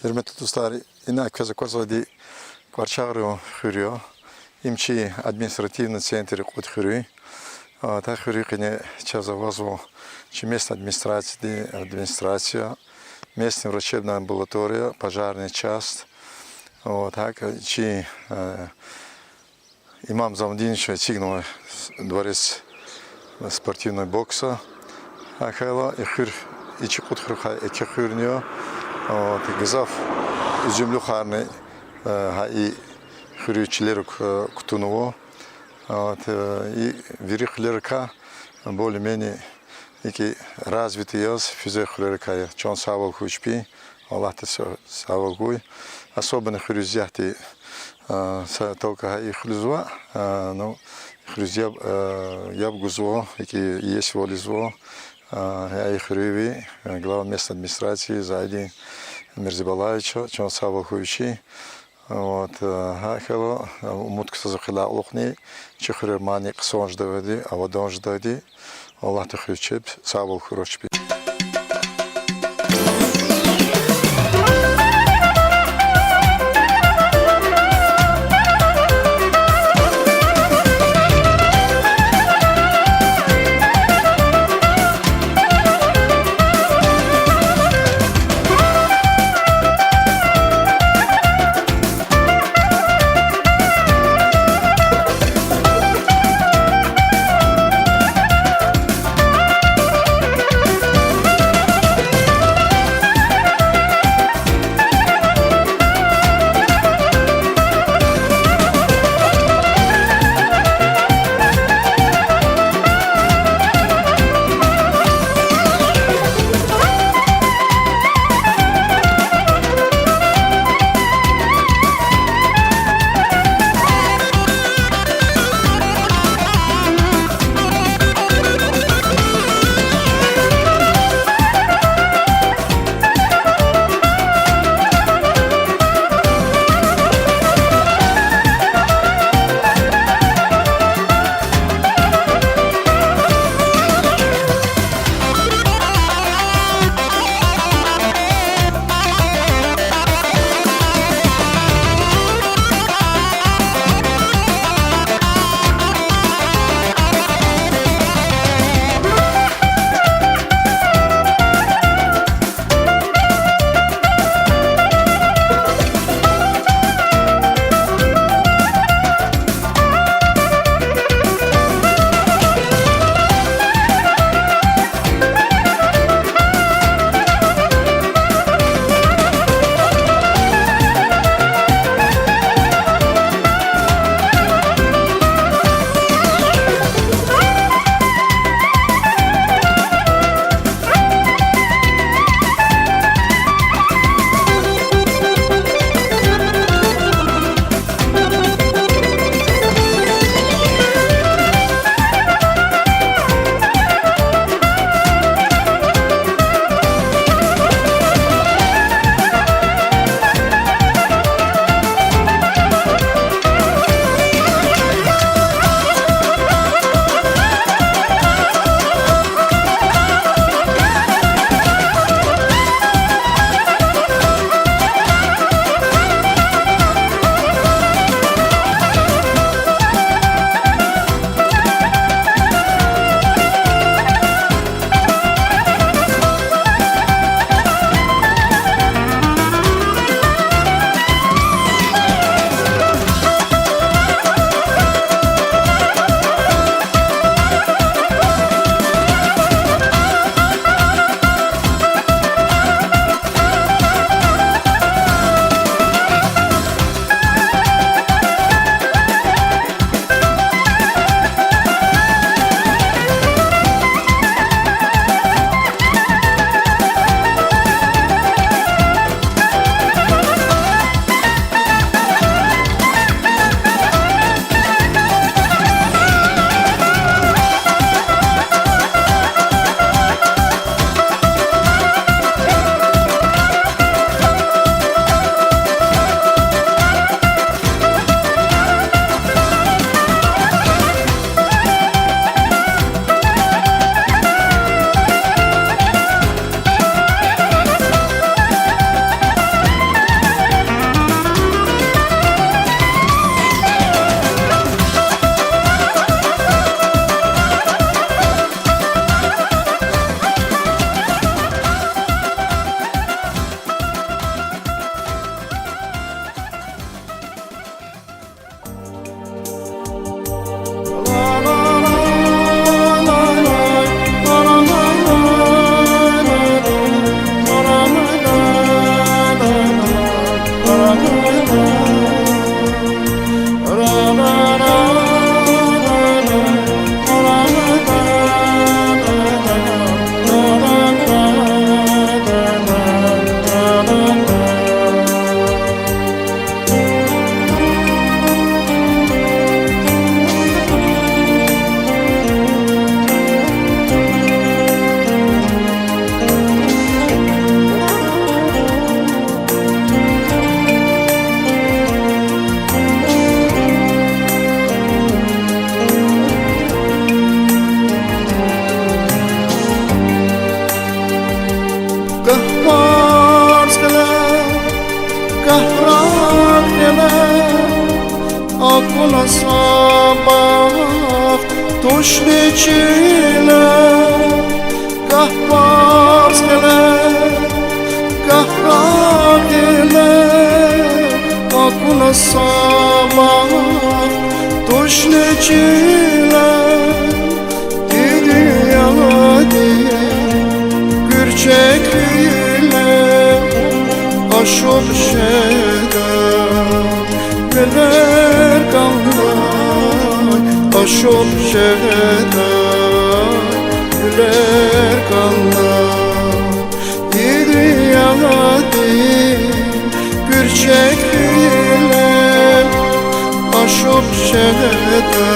Гьуьрметлу дустар, ина квез аквазвайди Кьварчагърин хуьр я. Им чи административный центр я Кьуд хуьруьн. А, та хуьруьн къене чаз авазва чи местный администрацияди, администрация, местный врачебная амбулатория, пожарный часть. Вот, гьакӀ чи, э, Имам Замудинович эцигнавай дворец спортивного бокса. ГьакӀ хьайила, и хуьр, и чи Кьуд хуьр хьайи еке хуьрни я. Вот, гзаф уьзуьмлухарни, э, гьа и хуьруьн чилерик, э, кутунва. Вот, э, и вири хуьрерикай более-менее икӀ развитый яз физвай хуьрерикай я. Чан сагъвал хьуй чпин, Аллагьди са-, сагъвал гуй. Особенно хуьруьз ятӀи, а, са только гьа и хуьруьз ва, а, ну, хуьруьз яб, а, яб гузва, икӀ иесивал ийизва, а, гьа и хуьруьви, а, глава местной администрации Зайдин Мирзебалаевича, чан сагъвал хьуй вичи. Вот, э, гьа хьайила, э, умуд кутазва хъел кьулухъни, чи хуьрер мани хъсан жедайди, авадан жедайди, Аллагьди хуьруьз чеб сагъвал хьурай чпи. Гагь парз гъиле, гагь рагъ гъиле, акуна са бахт тушни чиле. Гагь парз гъиле, гагь рагъ гъиле, акуна са бахт тушни чиле. И дуьньядин гуьрчег хьуйлер ашукь жеда, гуьлер кӀандай ашукь жеда, гуьлер кӀандай. И дуьньядин гуьрчег хьуйлер ашукь жеда,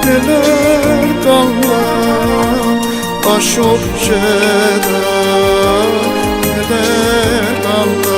гуьлер кӀандай ашукь жеда, гуьлер кӀандай.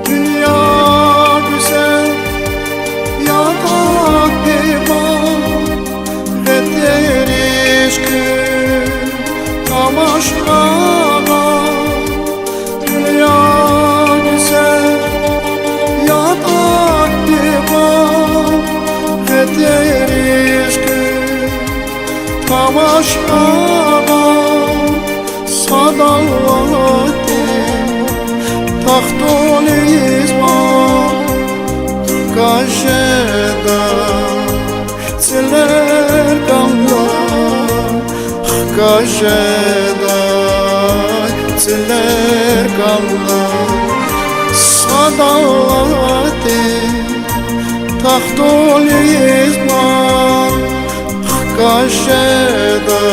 Дуьнья гуьзел, ятӀа диван, гъетериз куьн тамашагъа. Дуьнья гуьзел, ятӀа диван, гъетериз куьн тамашагъа. Садаллати тахтуниз ма хкаж жеда, цӀилер кӀандай хкаж жеда, цӀилер кӀандай. Садаллати тахтуниз ма хкаж жеда,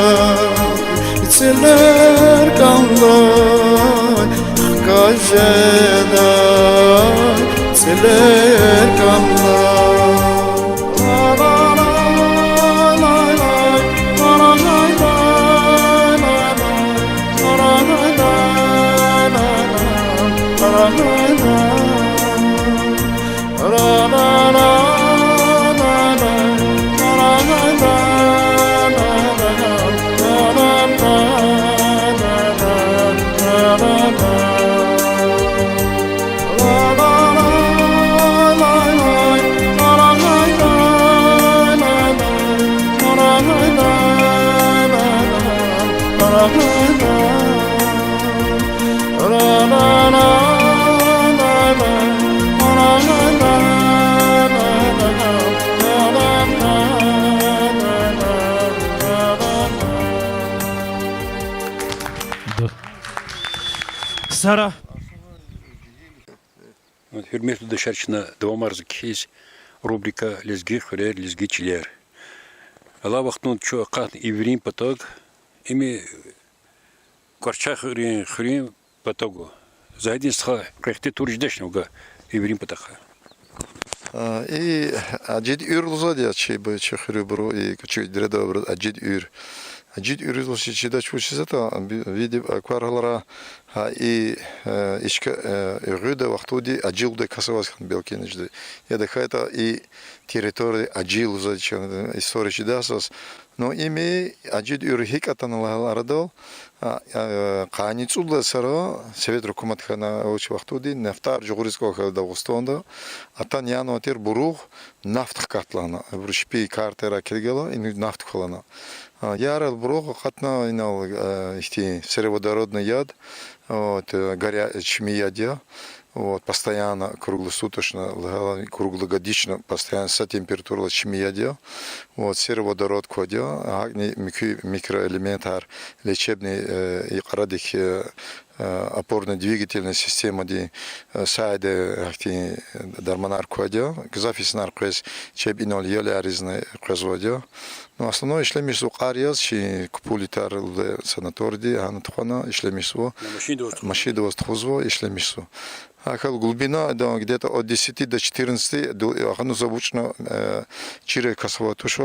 цӀилер кӀандай хкаж жеда, цӀилер кӀандай. Сара. Гьуьрметлу дустар, чна давамарзава кхьиз рубрика Лезги хуьрер, лезги чилер. Алай вахтунда чун акъатна Иврин патав, им Кьварчай хуьруьн, хуьруьн патав. За гьадин стха къехте тур жедачни вуга Иврин патахъай? А, и Ажид уьр лугьузвайди я чи, бу чи хуьруьбуру, и чи дередайбуруз Ажид уьр. Ажид уьр лугьуз чидач вучиз ятӀа, ви-, види аквар гьалара, гьа и, э, ишка, э, гъуьда вахтунди ажи лугьудай кас аваз хьана, белки, нижди. Яда хьайитӀа и территория Ажи лугьузвайди чна, история чидай заз. Ну, им Ажид уьр гьикӀ атана лагьайла, арадал, а, а, къанни цӀуд лагьай йисара совет гьукумат хьана вуч вахтунди, нафтар жугъуриз кӀвал хьана Дагъустанда, атана янавай тир буругъ нафт хкат лагьана. Абуру чпи картаяр килигайла, им нафт хъвалана. А, ярал буругъ акъатна инал, а, ихьтин сероводородный яд, вот, э, горя-, чими яд я. Вот, постоянно, круглосуточно, лагьана круглогодично, постоянно са температурада чими яд я. Вот, сероводород квайди я. ГьакӀни муькуь микроэлементар, лечебный, э, и кьарадик, э, э, опорно-двигательный системадин, э, сайда гьахьтин дарманар квайди я. Гзаф инсанар къвез чеб инал яларизни къвезвайди я. Ну, основное ишлемишзава кьар яз чи Купулитар лугьудай санаторийди, гьана тухвана ишлемишзава. Машинда аваз тухузва, ишлемишзава. ГьакӀ хьайила глубина, да, где-то от десяти до четырнадцати, ду-, гьануза вучна, э, чира кас авай туш.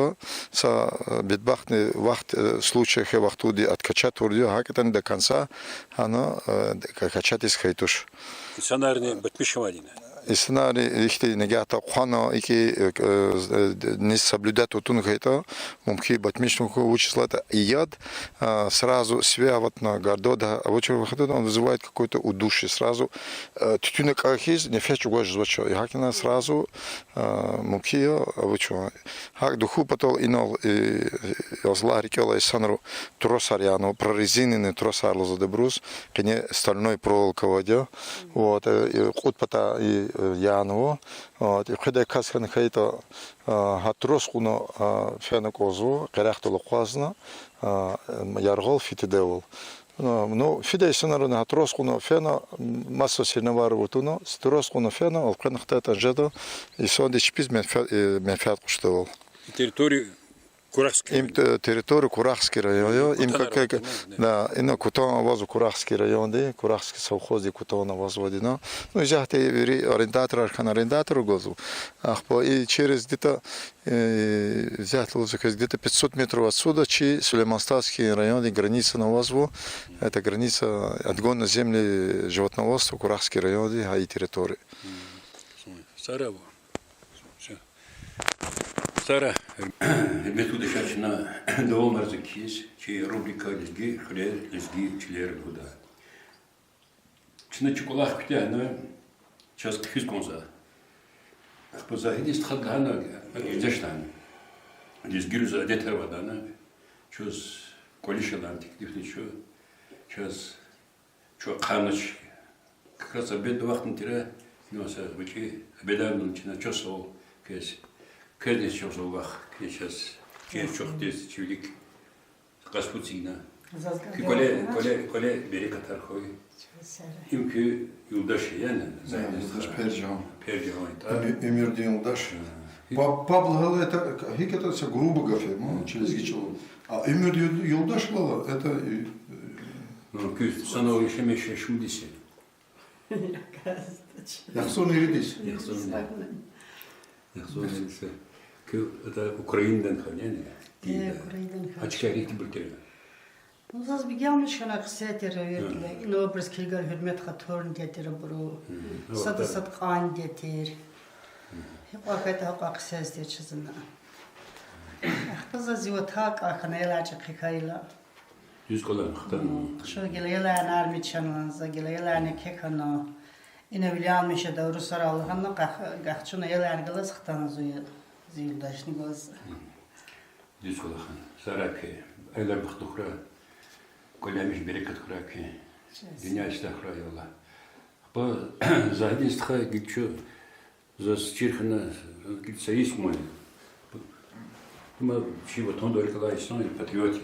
Са, э, бедбахтный вахт, э, случай хьайи вахтунди откачать авурди я, гьакӀ ятӀани до конца гьана, э, к-, качать ийиз хьайи туш. Инсанарни батмишвайди я. Инсанар ихьтин нигагьда къвана, икӀ, э, э, низ соблюдать авун хьайитӀа, мумкин батмишун хьуй, вучиз лагьайтӀа и яд, а, сразу связь аватна гордод, а, вучиз лагьайтӀа он вызывает какое-то удушье сразу, э, туьтуьна кӀан хьиз нефес чӀугваз жезвач. И гьакӀ ина сразу, а, мумкин я, а, вуч. ГьакӀ духу патал инал, э, азлар рикӀелай инсанру тросар янва, прорезиненный тросар лугьузвайди абуруз, къене стальной проволока авайди я. Вот, э, и кьуд пата и, э, янва. Вот, и хъведай кас хьана хьайитӀа, а, гьа трос кьуна, а, фена кӀанзава, къерехдал акъвазна, а, м, яргъал фитидайвал. Ну, ну, фидай инсанар гьа трос кьуна фена, м, маса сирнавар аватӀани, трос кьуна фена, элкъвена хтайтӀани жеда, инсандиз чпиз менфя-, э, менфят къачудайвал. Территория Курахский район. Им те-, территория Курахский район я, им Кутана как, район, да, да. Да, ина кутан авазва Курахский районди, Курахский совхозди кутан авазвайди ина. Ну, исятда вири арендаторар хьана арендатор гвазва. Ахпа и через где-то, э, исятда лугьуз квез где-то пятьсот метров отсюда чи Сулейман-Стальский районди границани авазва. Это граница отгона земли животноводства Курахский районди гьа и территория. Мгм. Сара ва. Всё. Сара, гьуьрметлу дишегьлияр, чна давамарзава кхьиз чи рубрика Лезги хуьрер, лезги чилер лугьуда. Чна чи кӀвалах куьтягьна, чаз хъфиз кӀанзава. Ахпа Загьидин стхаз лагьана, гьуьрметлу дишегьли, лезгийриз адетар авайди я, чаз кӀвализ лагьана теклифна чу, чаз чун хъанач. Как раз обеддин вахтни тир, ну, са гъвечӀи обедарна чна чаз савал квез. Квезни чаз савал вах, квез чаз, чаз чухтиз, чи вилик къаст фу эцигна. Куь кӀвале, кӀвале, кӀвале берекатар хьуй. Им куь юлдаш я, яни, Загьидин стха? Юлдаш Пержан. Пержан, так. Уьмуьрдин юлдаш. Паб, паб лагьайла, это, гьикӀ это, са грубо гаф я, ну, чи лезги чӀалал. А уьмуьрдин юлдаш лагьайла, это, э, ну, куь санал яшамиш, яшамиш шумуд йис я? ЯхцӀурни ирид йис. ЯхцӀурни ирид. ЯхцӀурни ирид. Куь это Украинадан хьана, яни? Э, Украинадан хьана. А чкайрикди буьртӀира? Ну, заз бегенмиш хьана, хъсан тир виридалай. Ина абуруз килигайла гьуьрмет-хатурни тир абуру. Сада-сад кьванни тир. Гьикьван хьайитӀа гьакьван хъсан тир чаз ина. Ахпа заз зи ватан кӀан хьана, аялар чӀехи хьайила. Дуьз кӀвалахна хтана. Хъша гила аяларни армида чна, за гила аяларни кек хьана. Ина вилялмиш жеда, урусрал лагьана, къах-, къахчуна аялар галаз хтана зи, зи юлдашни гваз. Дуьз кӀвалахна. Сара куь аялар бахтлу хьурай, кӀвале гьамиша берекат хьурай куь. Дуьнья ислягь хьурай, я Аллагь. Ахпа Загьидин стха, гила чун, заз чир хьана, гила са йис ман. Има чи ватандин рикӀелай инсан я, патриот я.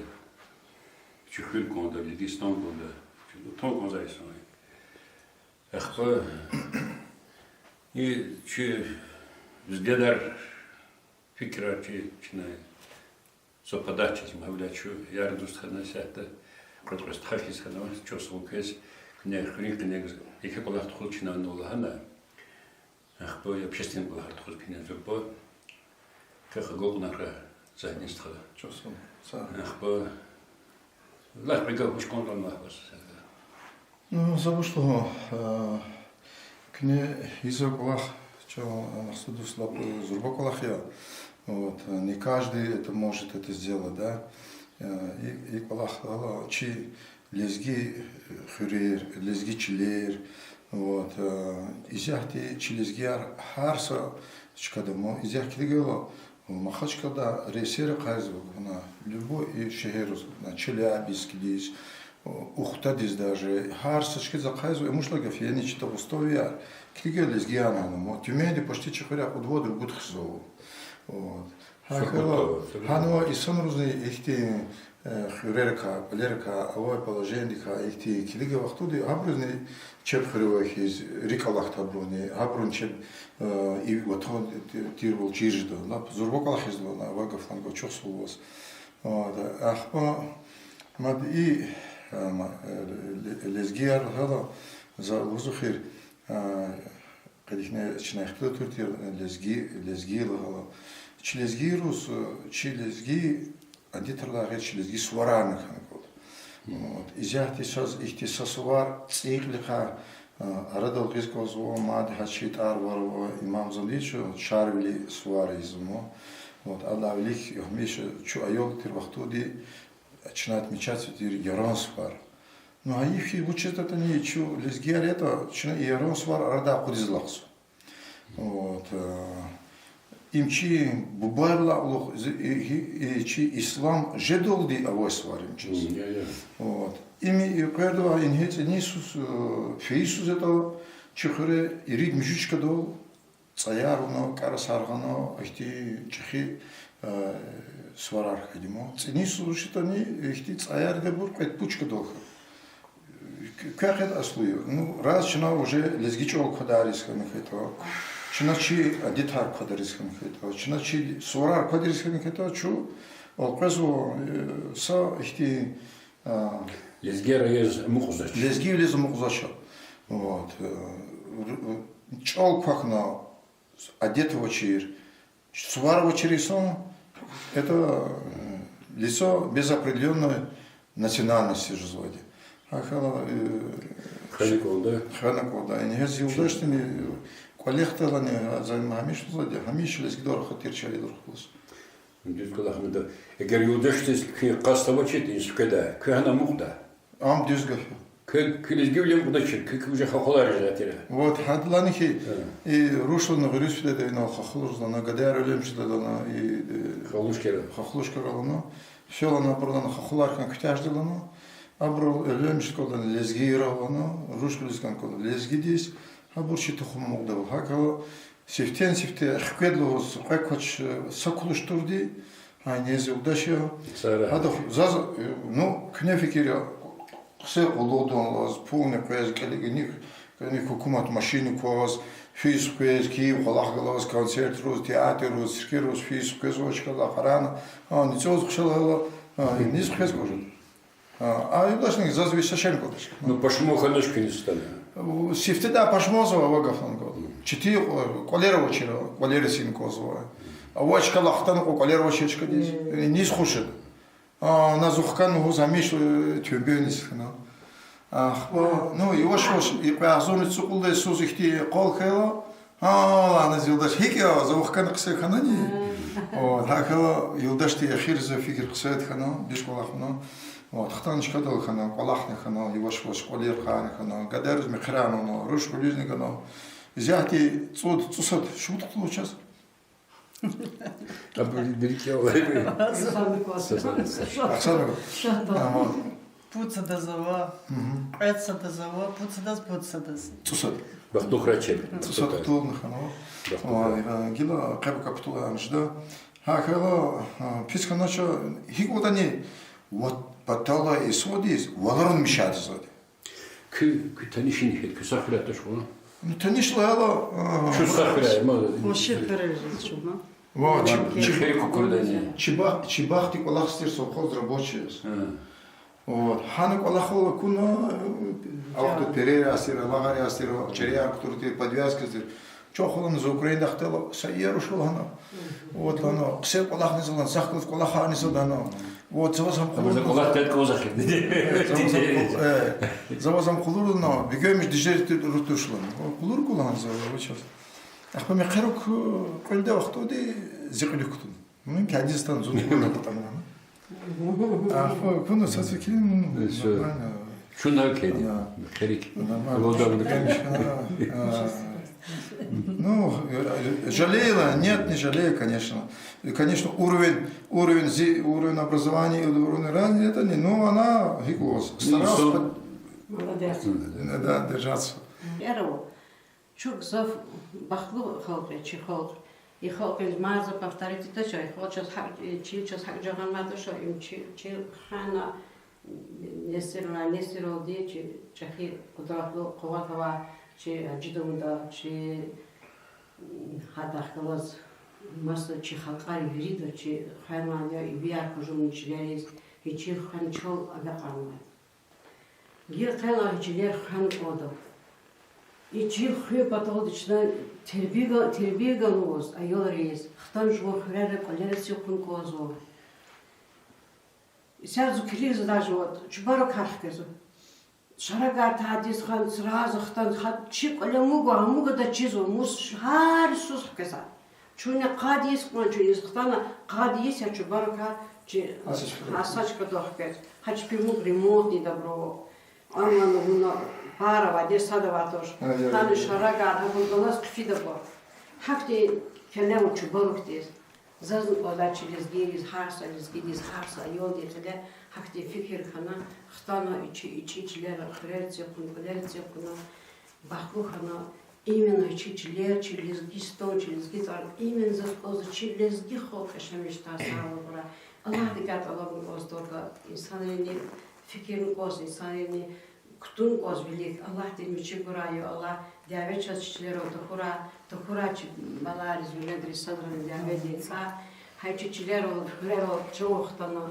Чи хуьр кӀанда, Дагъустан кӀанда, чи ватан кӀанзавай инсан я. Ахпа и чи взглядар, фикирар чи, чна совпадать жез, мавля чу яр-дуст хьана, исятда кьвед-кьвед стха хьиз хьанва, чухсагъул квез, куьне хуьруьн къене еке кӀвалах тухуз чна лагьана. Ахпа общественный кӀвалахар тухуз куьне зурба. Квехъ агалкьунар хьурай, Загьидин стха. Чухсагъул. Ахпа лап кьве гаф вуч кӀан кӀанзава ваз? Ну, за вуч лугьун, э, куьне ийизвай кӀвалах, чан Максудуз, лап зурба кӀвалах я. Вот, э, не каждый это может это сделать, да. Э, и, и кӀвалах лагьайла чи лезги, э, хуьрер, лезги чилер, вот, э, исятда чи лезгияр гьар са чкада ма, исятда килигайла, Махачкъалада рейсер ахъайзава, любой и шегьерриз, Челябинскдиз, Ухтадиз даже, гьар са чкадиз ахъайзава, амушла гаф яни чи Дагъустанвияр, килигел лезгияр гьана, мо Тюменди почти чи хуьряй кьуд-вад-ругуд хизва. Вот. Гьакӏ хьайила, гьанва инсанризни ихьтин, э, хуьрерикай, кӏвалерикай, авай положениедикай ихьтин килигай вахтунда гьабурузни чеб хуьре авай хьиз рикӏ алахъда абуруни, гьабурун чеб, э, и ватан тирвал чир жеда. Лап зурба кӏвалах ийизва, авай гаф лагьана кӏанда, чухсагъул ваз. Вот, ахпа мад и, э, ма-, э, ле-, лезгияр лагьайла, за лугьуз хьи, э, къе ихьтин чна ихтилат авур тир, лезги, лезги лагьайла. Чи лезгийриз, э, чи лезги адетрилай гъейри чи лезги суварарни хьана кӏанда. Вот. Исятда чаз ихьтин са сувар цӏийи кьилихъай, э, арадал гъиз кӏанзава, мад гьа чи тӏвар-вар ава, имам Зандичу Шарвили сувар ийизва. Вот, адалай вилик гьамиша чун аял тир вахтунда чна отмечать ийиз тир Яран сувар. Ну, гьайиф хьи, вучиз ятӏани чун лезгияр ятӏа, чна и Яран сувар арадай акъудиз алахъзава. Вот, э, им чи бубайрилай кьулухъ зи-, и, и, и чи ислам жедалди авай сувар им чаз. Вот. Им и къвердавай ингье цӏинин йисуз, э, фейи йисуз ятӏа, чи хуьре ирид-муьжуьд чкадал цӏаяр авуна, кӏарасар гъана, ихьтин чӏехи, э, суварар хьайиди ма. Цӏинин йисуз вуч ятӏани, ихьтин цӏаяр ийидайбур кьвед-пуд чкадал хьана. Квехъ ятӏа аслу я. Ну, раз чна уже лезги чӏал квадариз хьана хьайитӏа, чна чи адетар квадариз хьана хьайитӏа, чна чи суварар квадариз хьана хьайитӏа, чун элкъвезва, э, са ихьтин, а, лезгияр яз амукьзавач. Лезгияр яз амукьзавач. Вот, э, р-, чӏал квахьна, адет авачир, сувар авачир инсан, это, э, лицо без определённой национальности жезвайди. Гьакӏ хьайила, э, хвена кӏанда. Хвена кӏанда. Ингье зи юлдашдини, кӏвалихдалани, за гьамиша лугьузвайди, гьамиша лезгидал рахайтир чи аялрихъ галаз. Дуьз кӏвалах ма ада. Эгер юлдашдиз куьн къаст авачир, и сифте кведай, куьн гьана амукьда. Ам дуьз гаф я. Куь, куь лезгивилин кӏвадарчир, куь, куь уже хахулар жезвай тир. Вот, гьадалайни хьи, и руш лагьана гъуьруьз фидайди я, инал хахулар жезвай лагьана, гадаяр уьлем жезвайди я лагьана, и, э, хохлушкаяр. Хохлушкаяр лагьана. Всё лагьана, абур лагьана хахулар хьана куьтягь жеда лагьана. Абурал уьлем жез кӏанда лагьана лезгийрал лагьана, руш гъуьруьз кӏан кӏанда лезгидиз. Гьабур чи тухум амукьдайвал. Гьакӏ хьайила, сифтени-сифте хквед лугьуз кьве квач, э, са кулушдурди, гьа ингье зи юлдаш я. Гьада ху-, заз, э, ну, куьне фикир я, хъсе къуллугъдаллаз, пулни къвез, кӏелиз, кӏаник, кӏаник гьукумат машинни кваз, физ хквез, Киев кӏвалах галаз, концертриз, театрриз, циркриз физ хквезвай чкадал къарагъна, а, ни цӏуз хъша лагьайла, а, низ хквез кӏанзава. А, а юлдашни заз виса шен кӏвадач. Ну, пашман хьанач куьн исятда. Сифтедай пашманзава, авай гаф лагьана кӏанда. Четин, э, кӏвалера авачир, кӏвалера син кӏанзава. Авай чкадал хтана кӏвалера авачир чкадиз. Э, низ хуш жеда. А, на зи вахкана лугьуз гьамиша, э, тюбениз хьана. Ахпа, ну, яваш-яваш, и кьве агъзурни цӏукьуд йисуз ихьтин къал хьайила, а, лагьана зи юлдаш, гьикӏ я, зи вахкана хъсе хьанани? Вот, гьакӏ хьайила юлдашди эхирзава фикир хъсед хьана, бич кӏвалах авуна. Вот, хтана чкадал хьана, кӏвалахни хьана, яваш-яваш кӏвалер хьана хьана, гадайриз мехъерарни авуна, руш гъуьруьзни гана. Исятда цӏуд, цӏусад шумуд хтулва чаз? Абур дирик я. Ахсана кваз. Ахсана кваз. Ама. Пуд садаз ава, кьвед садаз ава, пуд садаз, пуд садаз. Цӏусад. Бахтуграй чеб. Цӏусад хтулни хьанва. Бахтуграй. Ва, э, гила къеб капитул анжда. Гьа хьайила, э, пис хьанач, гьикӏ ватани, ват-, паталай исвадиз, валарун мишаризвайди. Куь, куь танишин хьи, куь са хуьряй туш хьи? Ну, таниш лагьайла, а, чун са хуьряй, ма. Вуж хуьряй жез чун, ма? Ва, чи, чи, хери кукурдани. Чебах-, Чебахъди кӏвалахзавай тир совхоз рабочияр. Вот. Гьана кӏвалахал акуна, а вахтунда перер яз тир, лагъар яз тир, чареяр кутур тир, подвязка тир. Чухвалана за Украинада хтайла, са иер ушул гьана. Вот гьана, хъсе кӏвалахни за лагьана, сахказ кӏвалахарни за лагьана. Вот, заваз гьам къулур. Кӏвалах тед кӏваз ахир. Э, заваз гьам къу-, э, заваз гьам къулур лагьана, бегёмиш дежурить тир руш лагьана. О, къулур кӏвалахна за, вот сейчас. Ахпа мехъерик, э, кьуьлдай вахтунда зи кьуьлуьк кутуна. Мумкин, кадизтан зун кьуьлуьк кутамана. А, хо, куну сацикин, ну, нормально. Чун окей. Ана. Херик. Нормально. Лодан. Конечно, а, а. Ну, э, жалею я, нет, не жалею, конечно. И, конечно, уровень, уровень зи-, уровень образования и уровень развития, это не, ну, она, гьикӀ лугьуз, старалась под-, Молодец. Да, держаться. Первого. Чун гзаф бахтлу халкь я, чи халкь. И халкьдиз мад за повторить ийидач, и халкь чаз гьакӀ, чил чаз гьакӀ жагъанмадач, им чи, чи хана несилрай несилралди чи чӀехи къудратлу, къуват авай чи Гьажидавуда, чи гьадахъ галаз маса чи халкьар вирида чи хвенвайди я, и вияр хъужур чилериз, и чил хвена чал агакьарнавай. Гила къе лагьай чилер хвена кӀанда. И чил хуьн паталди чна тербия га-, тербия ганваз аялриз, хтана жуван хуьрера кӀвалера эцигун кӀанзава. Исятда зун килигзавайди я, чубарукар хквезва. Шарагар тадиз хьана, сразу хтана, хьа чи кӀвале мугва, гьа мугвадай чизва, мус гьар йисуз хквезва. Чунни къад йис кьван чун йис хтана, къад йис я чубарукар чи Асачкадал хквез. Гьа чпи муг ремонтный добро. Амма вуна пара авайди, сад авай туш. Гьана шарагар гьабур галаз хъфидайбур. Гьахьтин келем чубарукдиз. Зазни кӀандай чи лезгийриз, гьар са лезгидиз, гьар са аялдиз кьиле гьахьтин фикир хьана, хтана, ичӀи, ичӀи чилера хуьрер эцигун, кӀвалер эцигуна, бахтлу хьана, именно чи чилер, чи Лезгистан, чи лезги тӀвар именно заз кӀанзава, чи лезги халкь яшамиш жедай сагърай. Аллагьдикай тӀалабун кӀанзава только инсанрини фикирун кӀанзава, инсанрини кутун кӀанзава вилик. Аллагьди вичи гурай, я Аллагь, дяве чаз чи чилерал тахьурай, тахьурай чи балайриз, веледриз садрани дяведин цӀай. Гьа чи чилерал, хуьрерал чан хтана,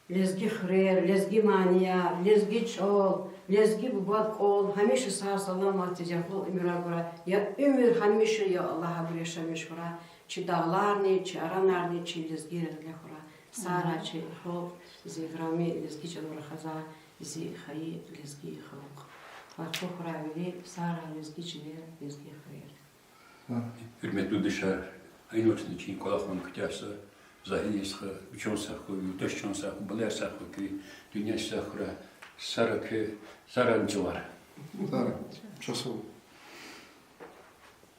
лезги хуьрер, лезги манияр, лезги чӀал, лезги бубад кӀвал гьамиша сагъ-саламатдиз, я халкь, уьмуьрар гурай, я уьмуьр гьамиша, я Аллагь, абур яшамиш хьурай, чи дагъларни, чи аранарни, чи лезгийрин кьиле хьурай. Сагърай чи халкь, зи играми лезги чӀалал рахазай зи хайи лезги халкь. Ва хьурай вири, сагърай лезги чилер, лезги хуьрер. Гьуьрметлу дустар, инал чна чи кӀвалахун куьтягь са, за гьа йис хьи, ви чан сагъ хьуй, юлдаш чан сагъ хьуй, балаяр сагъ хьуй, куь дуьнья сагъ хьурай, сагърай куь, сагърай чӀалар. Сагърай, чан сагъ хьуй.